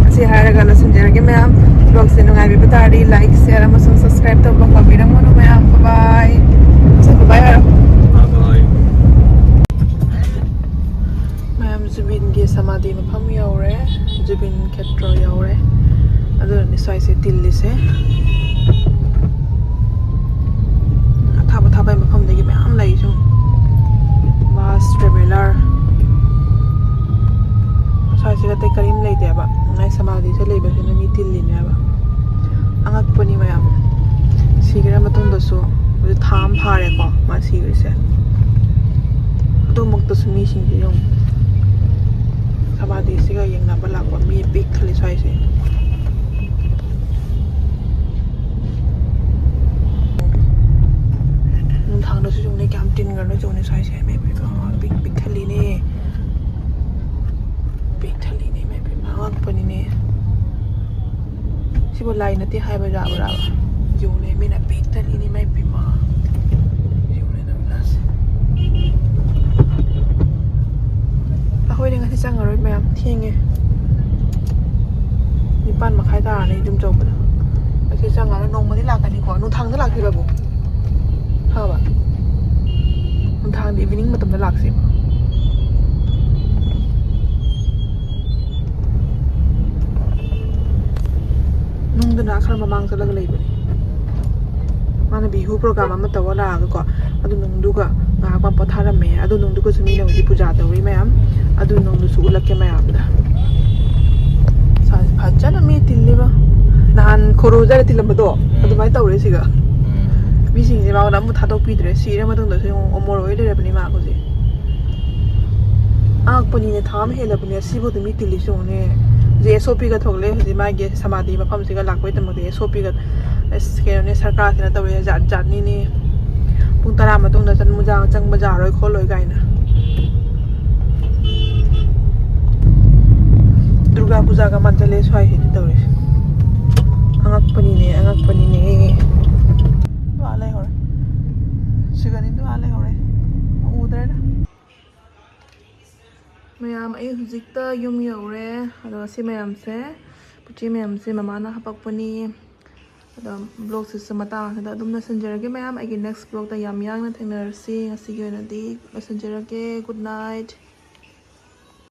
ꯑꯁꯤ ꯍꯥꯏꯔꯒ ꯂꯣꯏꯁꯤꯟꯖꯔꯒꯦ ꯃꯌꯥꯝ꯫ Vlog ꯁꯦ ꯅꯨꯡꯉꯥꯏꯕꯤꯕ ꯇꯥꯔꯗꯤ like, share ꯑꯃꯁꯨꯡ subscribe ꯇꯧꯕ ꯀꯥꯎꯕꯤꯔꯝꯒꯅꯨ ꯃꯌꯥꯝ꯫ Bye bye꯫ ꯃꯁꯛ bye bye ꯍꯥꯏꯔꯣ꯫ Bye bye꯫ ꯃꯌꯥꯝ ꯖꯨꯕꯤꯟꯒꯤ ꯁꯃꯥꯙꯤ ꯃꯐꯝ ꯌꯧꯔꯦ꯫ ꯖꯨꯕꯤꯟ ꯈꯦꯇ꯭ꯔ ꯌꯧꯔꯦ꯫ ꯁ꯭ꯋꯥꯏꯁꯦ ꯇꯤꯜꯂꯤꯁꯦ꯫ ꯑꯊꯥꯞ ꯑꯊꯥꯞꯄ ꯃꯐꯝꯗꯒꯤ ꯃꯌꯥꯝ ꯂꯩ ꯁꯨꯝ꯫ Bus traveller꯫ ꯁ꯭ꯋꯥꯏꯁꯤꯗ ꯑꯇꯩ ꯀꯔꯤꯝ ꯂꯩꯇꯦꯕ꯫ ꯉꯥꯏ ꯁꯃꯥꯙꯤꯁꯦ ꯂꯩꯕꯁꯤꯅ ꯃꯤ ꯇꯤꯜꯂꯤꯅꯦꯕ꯫ ꯑꯉꯛꯄꯅꯤ ꯃꯌꯥꯝ꯫ ꯁꯤꯈ꯭ꯔ ꯃꯇꯨꯡꯗꯁꯨ ꯍꯧꯖꯤꯛ ꯊꯥ ꯑꯃ ꯐꯥꯔꯦꯀꯣ ꯃꯥ ꯁꯤꯈ꯭ꯔꯤꯁꯦ꯫ ꯑꯗꯨꯃꯛꯇꯁꯨ ꯃꯤꯁꯤꯡꯁꯦ ꯌꯦꯡꯉꯨ꯫ ꯁꯃꯥꯙꯤꯁꯤꯒ ꯌꯦꯡꯅꯕ ꯂꯥꯛꯄ ꯃꯤ ꯄꯤꯛ ꯊꯜꯂꯤ ꯁ꯭ꯋꯥꯏꯁꯦ꯫ ꯅꯨꯡꯗꯥꯡꯗꯁꯨ ꯌꯦꯡꯉꯨꯅꯦ, ꯀꯌꯥꯝ ꯇꯤꯟꯈ꯭ꯔꯅꯣ ꯌꯦꯡꯉꯨꯅꯦ ꯁ꯭ꯋꯥꯏꯁꯦ꯫ ꯃꯤ ꯄꯤꯛ, ꯄꯤꯛ ꯊꯜꯂꯤꯅꯦ꯫ ꯄꯤꯛ ꯊꯜꯂꯤꯅꯦ, ꯏꯃꯥ ꯏꯄꯦꯝꯃ, ꯑꯉꯛꯄꯅꯤꯅꯦ꯫ ꯁꯤꯕꯨ ꯂꯥꯏ ꯅꯠꯇꯦ ꯍꯥꯏꯕ ꯌꯥꯕ꯭ꯔꯥꯕ? ꯌꯦꯡꯉꯨꯅꯦ, ꯃꯤꯅ ꯄꯤꯛ ꯊꯜꯂꯤꯅꯦ, ꯏꯃꯥ ꯏꯄꯦꯝꯃ꯫ ꯌꯦꯡꯉꯨꯅꯦ, ꯅꯪ ꯂꯥꯁꯦ꯫ ꯑꯩꯈꯣꯏꯗꯤ ꯉꯁꯤ ꯆꯪꯉꯔꯣꯏ ꯃꯌꯥꯝ, ꯊꯦꯡꯉꯦ꯫ ꯅꯤꯄꯥꯟ ꯃꯈꯥꯏ ꯇꯥꯔꯅꯤ ꯌꯨꯝ ꯆꯠꯄꯗ꯫ ꯉꯁꯤ ꯆꯪꯉꯔꯣꯏ, ꯅꯣꯡꯃꯗꯤ ꯂꯥꯛꯀꯅꯤꯀꯣ꯫ ꯅꯨꯡꯊꯥꯡꯗ ꯂꯥꯛꯁꯤꯔꯕꯨ? ꯐꯕ꯫ ꯅꯨꯡꯗꯥꯡꯗꯤ evening ꯃꯇꯝꯗ ꯂꯥꯛꯁꯦꯕ꯫ ꯅꯨꯡꯗꯅ ꯈꯔ ꯃꯃꯥꯡ ꯆꯠꯂꯒ ꯂꯩꯕꯅꯦ꯫ ꯃꯥꯅ ꯕꯤꯍꯨ program ꯑꯃ ꯇꯧꯔ ꯂꯥꯛꯑꯒꯀꯣ, ꯑꯗꯨ ꯅꯨꯡꯗꯨꯒ ꯉꯥꯏꯍꯥꯛ ꯃꯥ ꯄꯣꯊꯥꯔꯝꯃꯦ꯫ ꯑꯗꯨ ꯅꯨꯡꯗꯨꯒꯁꯨ ꯃꯤꯅ ꯍꯧꯖꯤꯛ ꯄꯨꯖꯥ ꯇꯧꯔꯤ ꯃꯌꯥꯝ꯫ ꯑꯗꯨ ꯅꯨꯡꯗꯨꯁꯨ ꯎꯠꯂꯛꯀꯦ ꯃꯌꯥꯝꯗ꯫ ꯁꯥꯁꯦ ꯐꯖꯅ ꯃꯤ ꯇꯤꯜꯂꯤꯕ꯫ ꯅꯍꯥꯟ ꯈꯣꯔꯨ ꯑꯗꯨꯋꯥꯏꯗ ꯇꯤꯜꯂꯝꯕꯗꯣ, ꯎꯝ꯫ ꯑꯗꯨꯃꯥꯏꯅ ꯇꯧꯔꯦ ꯁꯤꯒ꯫ ꯎꯝ꯫ ꯃꯤꯁꯤꯡꯁꯦ ꯃꯉꯣꯟꯗ ꯑꯃꯨꯛ ꯊꯥꯗꯣꯛꯄꯤꯗ꯭ꯔꯦ꯫ ꯁꯤꯔ ꯃꯇꯨꯡꯗꯁꯨ ꯌꯦꯡꯉꯨ, ꯑꯃꯣꯔ ꯑꯣꯏ ꯂꯩꯔꯕꯅꯤ ꯃꯥ ꯍꯧꯖꯤꯛ꯫ ꯑꯉꯛꯄꯅꯤꯅꯦ, ꯊꯥ ꯑꯃ ꯍꯦꯜꯂꯕꯅꯦ ꯁꯤꯐꯥꯎꯗ ꯃꯤ ꯇꯤꯜꯂꯤꯁꯤ ꯌꯦꯡꯉꯨꯅꯦ꯫ ꯍꯧꯖꯤꯛ SOPꯒ ꯊꯣꯛꯂꯛꯑꯦ꯫ ꯍꯧꯖꯤꯛ ꯃꯥꯒꯤ ꯁꯃꯥꯙꯤ ꯃꯐꯝꯁꯤꯒ ꯂꯥꯛꯄꯩꯗꯃꯛꯇ SOPꯒ, ꯑꯁ, ꯀꯩꯅꯣꯅꯦ, ꯁꯔꯀꯥꯔꯁꯤꯅ ꯇꯧꯔꯤꯁꯦ ꯖꯥꯠ ꯖꯥꯠꯅꯤꯅꯦ꯫ ꯄꯨꯡ ꯇꯔꯥ ꯃꯇꯨꯡꯗ ꯆꯪꯕ ꯌꯥ-, ꯆꯪꯕ ꯌꯥꯔꯣꯏ ꯈꯣꯠꯂꯣꯏ ꯀꯥꯏꯅ꯫ ꯗꯨꯔꯒꯥ ꯄꯨꯖꯥꯒ ꯃꯥꯟꯁꯤꯜꯂꯦ ꯁ꯭ꯋꯥꯏꯁꯤꯗꯤ ꯇꯧꯔꯤꯁꯦ꯫ ꯑꯉꯛꯄꯅꯤꯅꯦ, ꯑꯉꯛꯄꯅꯤꯅꯦ꯫ ꯑꯥ ꯂꯩꯍꯧꯔꯦ꯫ ꯁꯤꯒꯅꯤꯗꯨ ꯑꯥ ꯂꯩꯍꯧꯔꯦ꯫ ꯎꯗ꯭ꯔꯦꯗ꯫ ꯃꯌꯥꯝ, ꯑꯩ ꯍꯧꯖꯤꯛꯇ ꯌꯨꯝ ꯌꯧꯔꯦ꯫ ꯑꯗꯣ ꯁꯤ ꯃꯌꯥꯝꯁꯦ, ꯄꯣꯠ ꯆꯩ ꯃꯌꯥꯝꯁꯦ ꯃꯃꯥꯅ ꯍꯥꯄꯛꯄꯅꯤ꯫ ꯑꯗꯣ vlogꯁꯤꯁꯨ ꯃꯇꯥꯡ ꯑꯁꯤꯗ ꯑꯗꯨꯝ ꯂꯣꯏꯁꯤꯟꯖꯔꯒꯦ ꯃꯌꯥꯝ꯫ ꯑꯩꯒꯤ next vlogꯇ ꯌꯥꯝ ꯌꯥꯡꯅ ꯊꯦꯡꯅꯔꯁꯤ꯫ ꯉꯁꯤꯒꯤ ꯑꯣꯏꯅꯗꯤ ꯂꯣꯏꯁꯤꯟꯖꯔꯒꯦ꯫ Good night꯫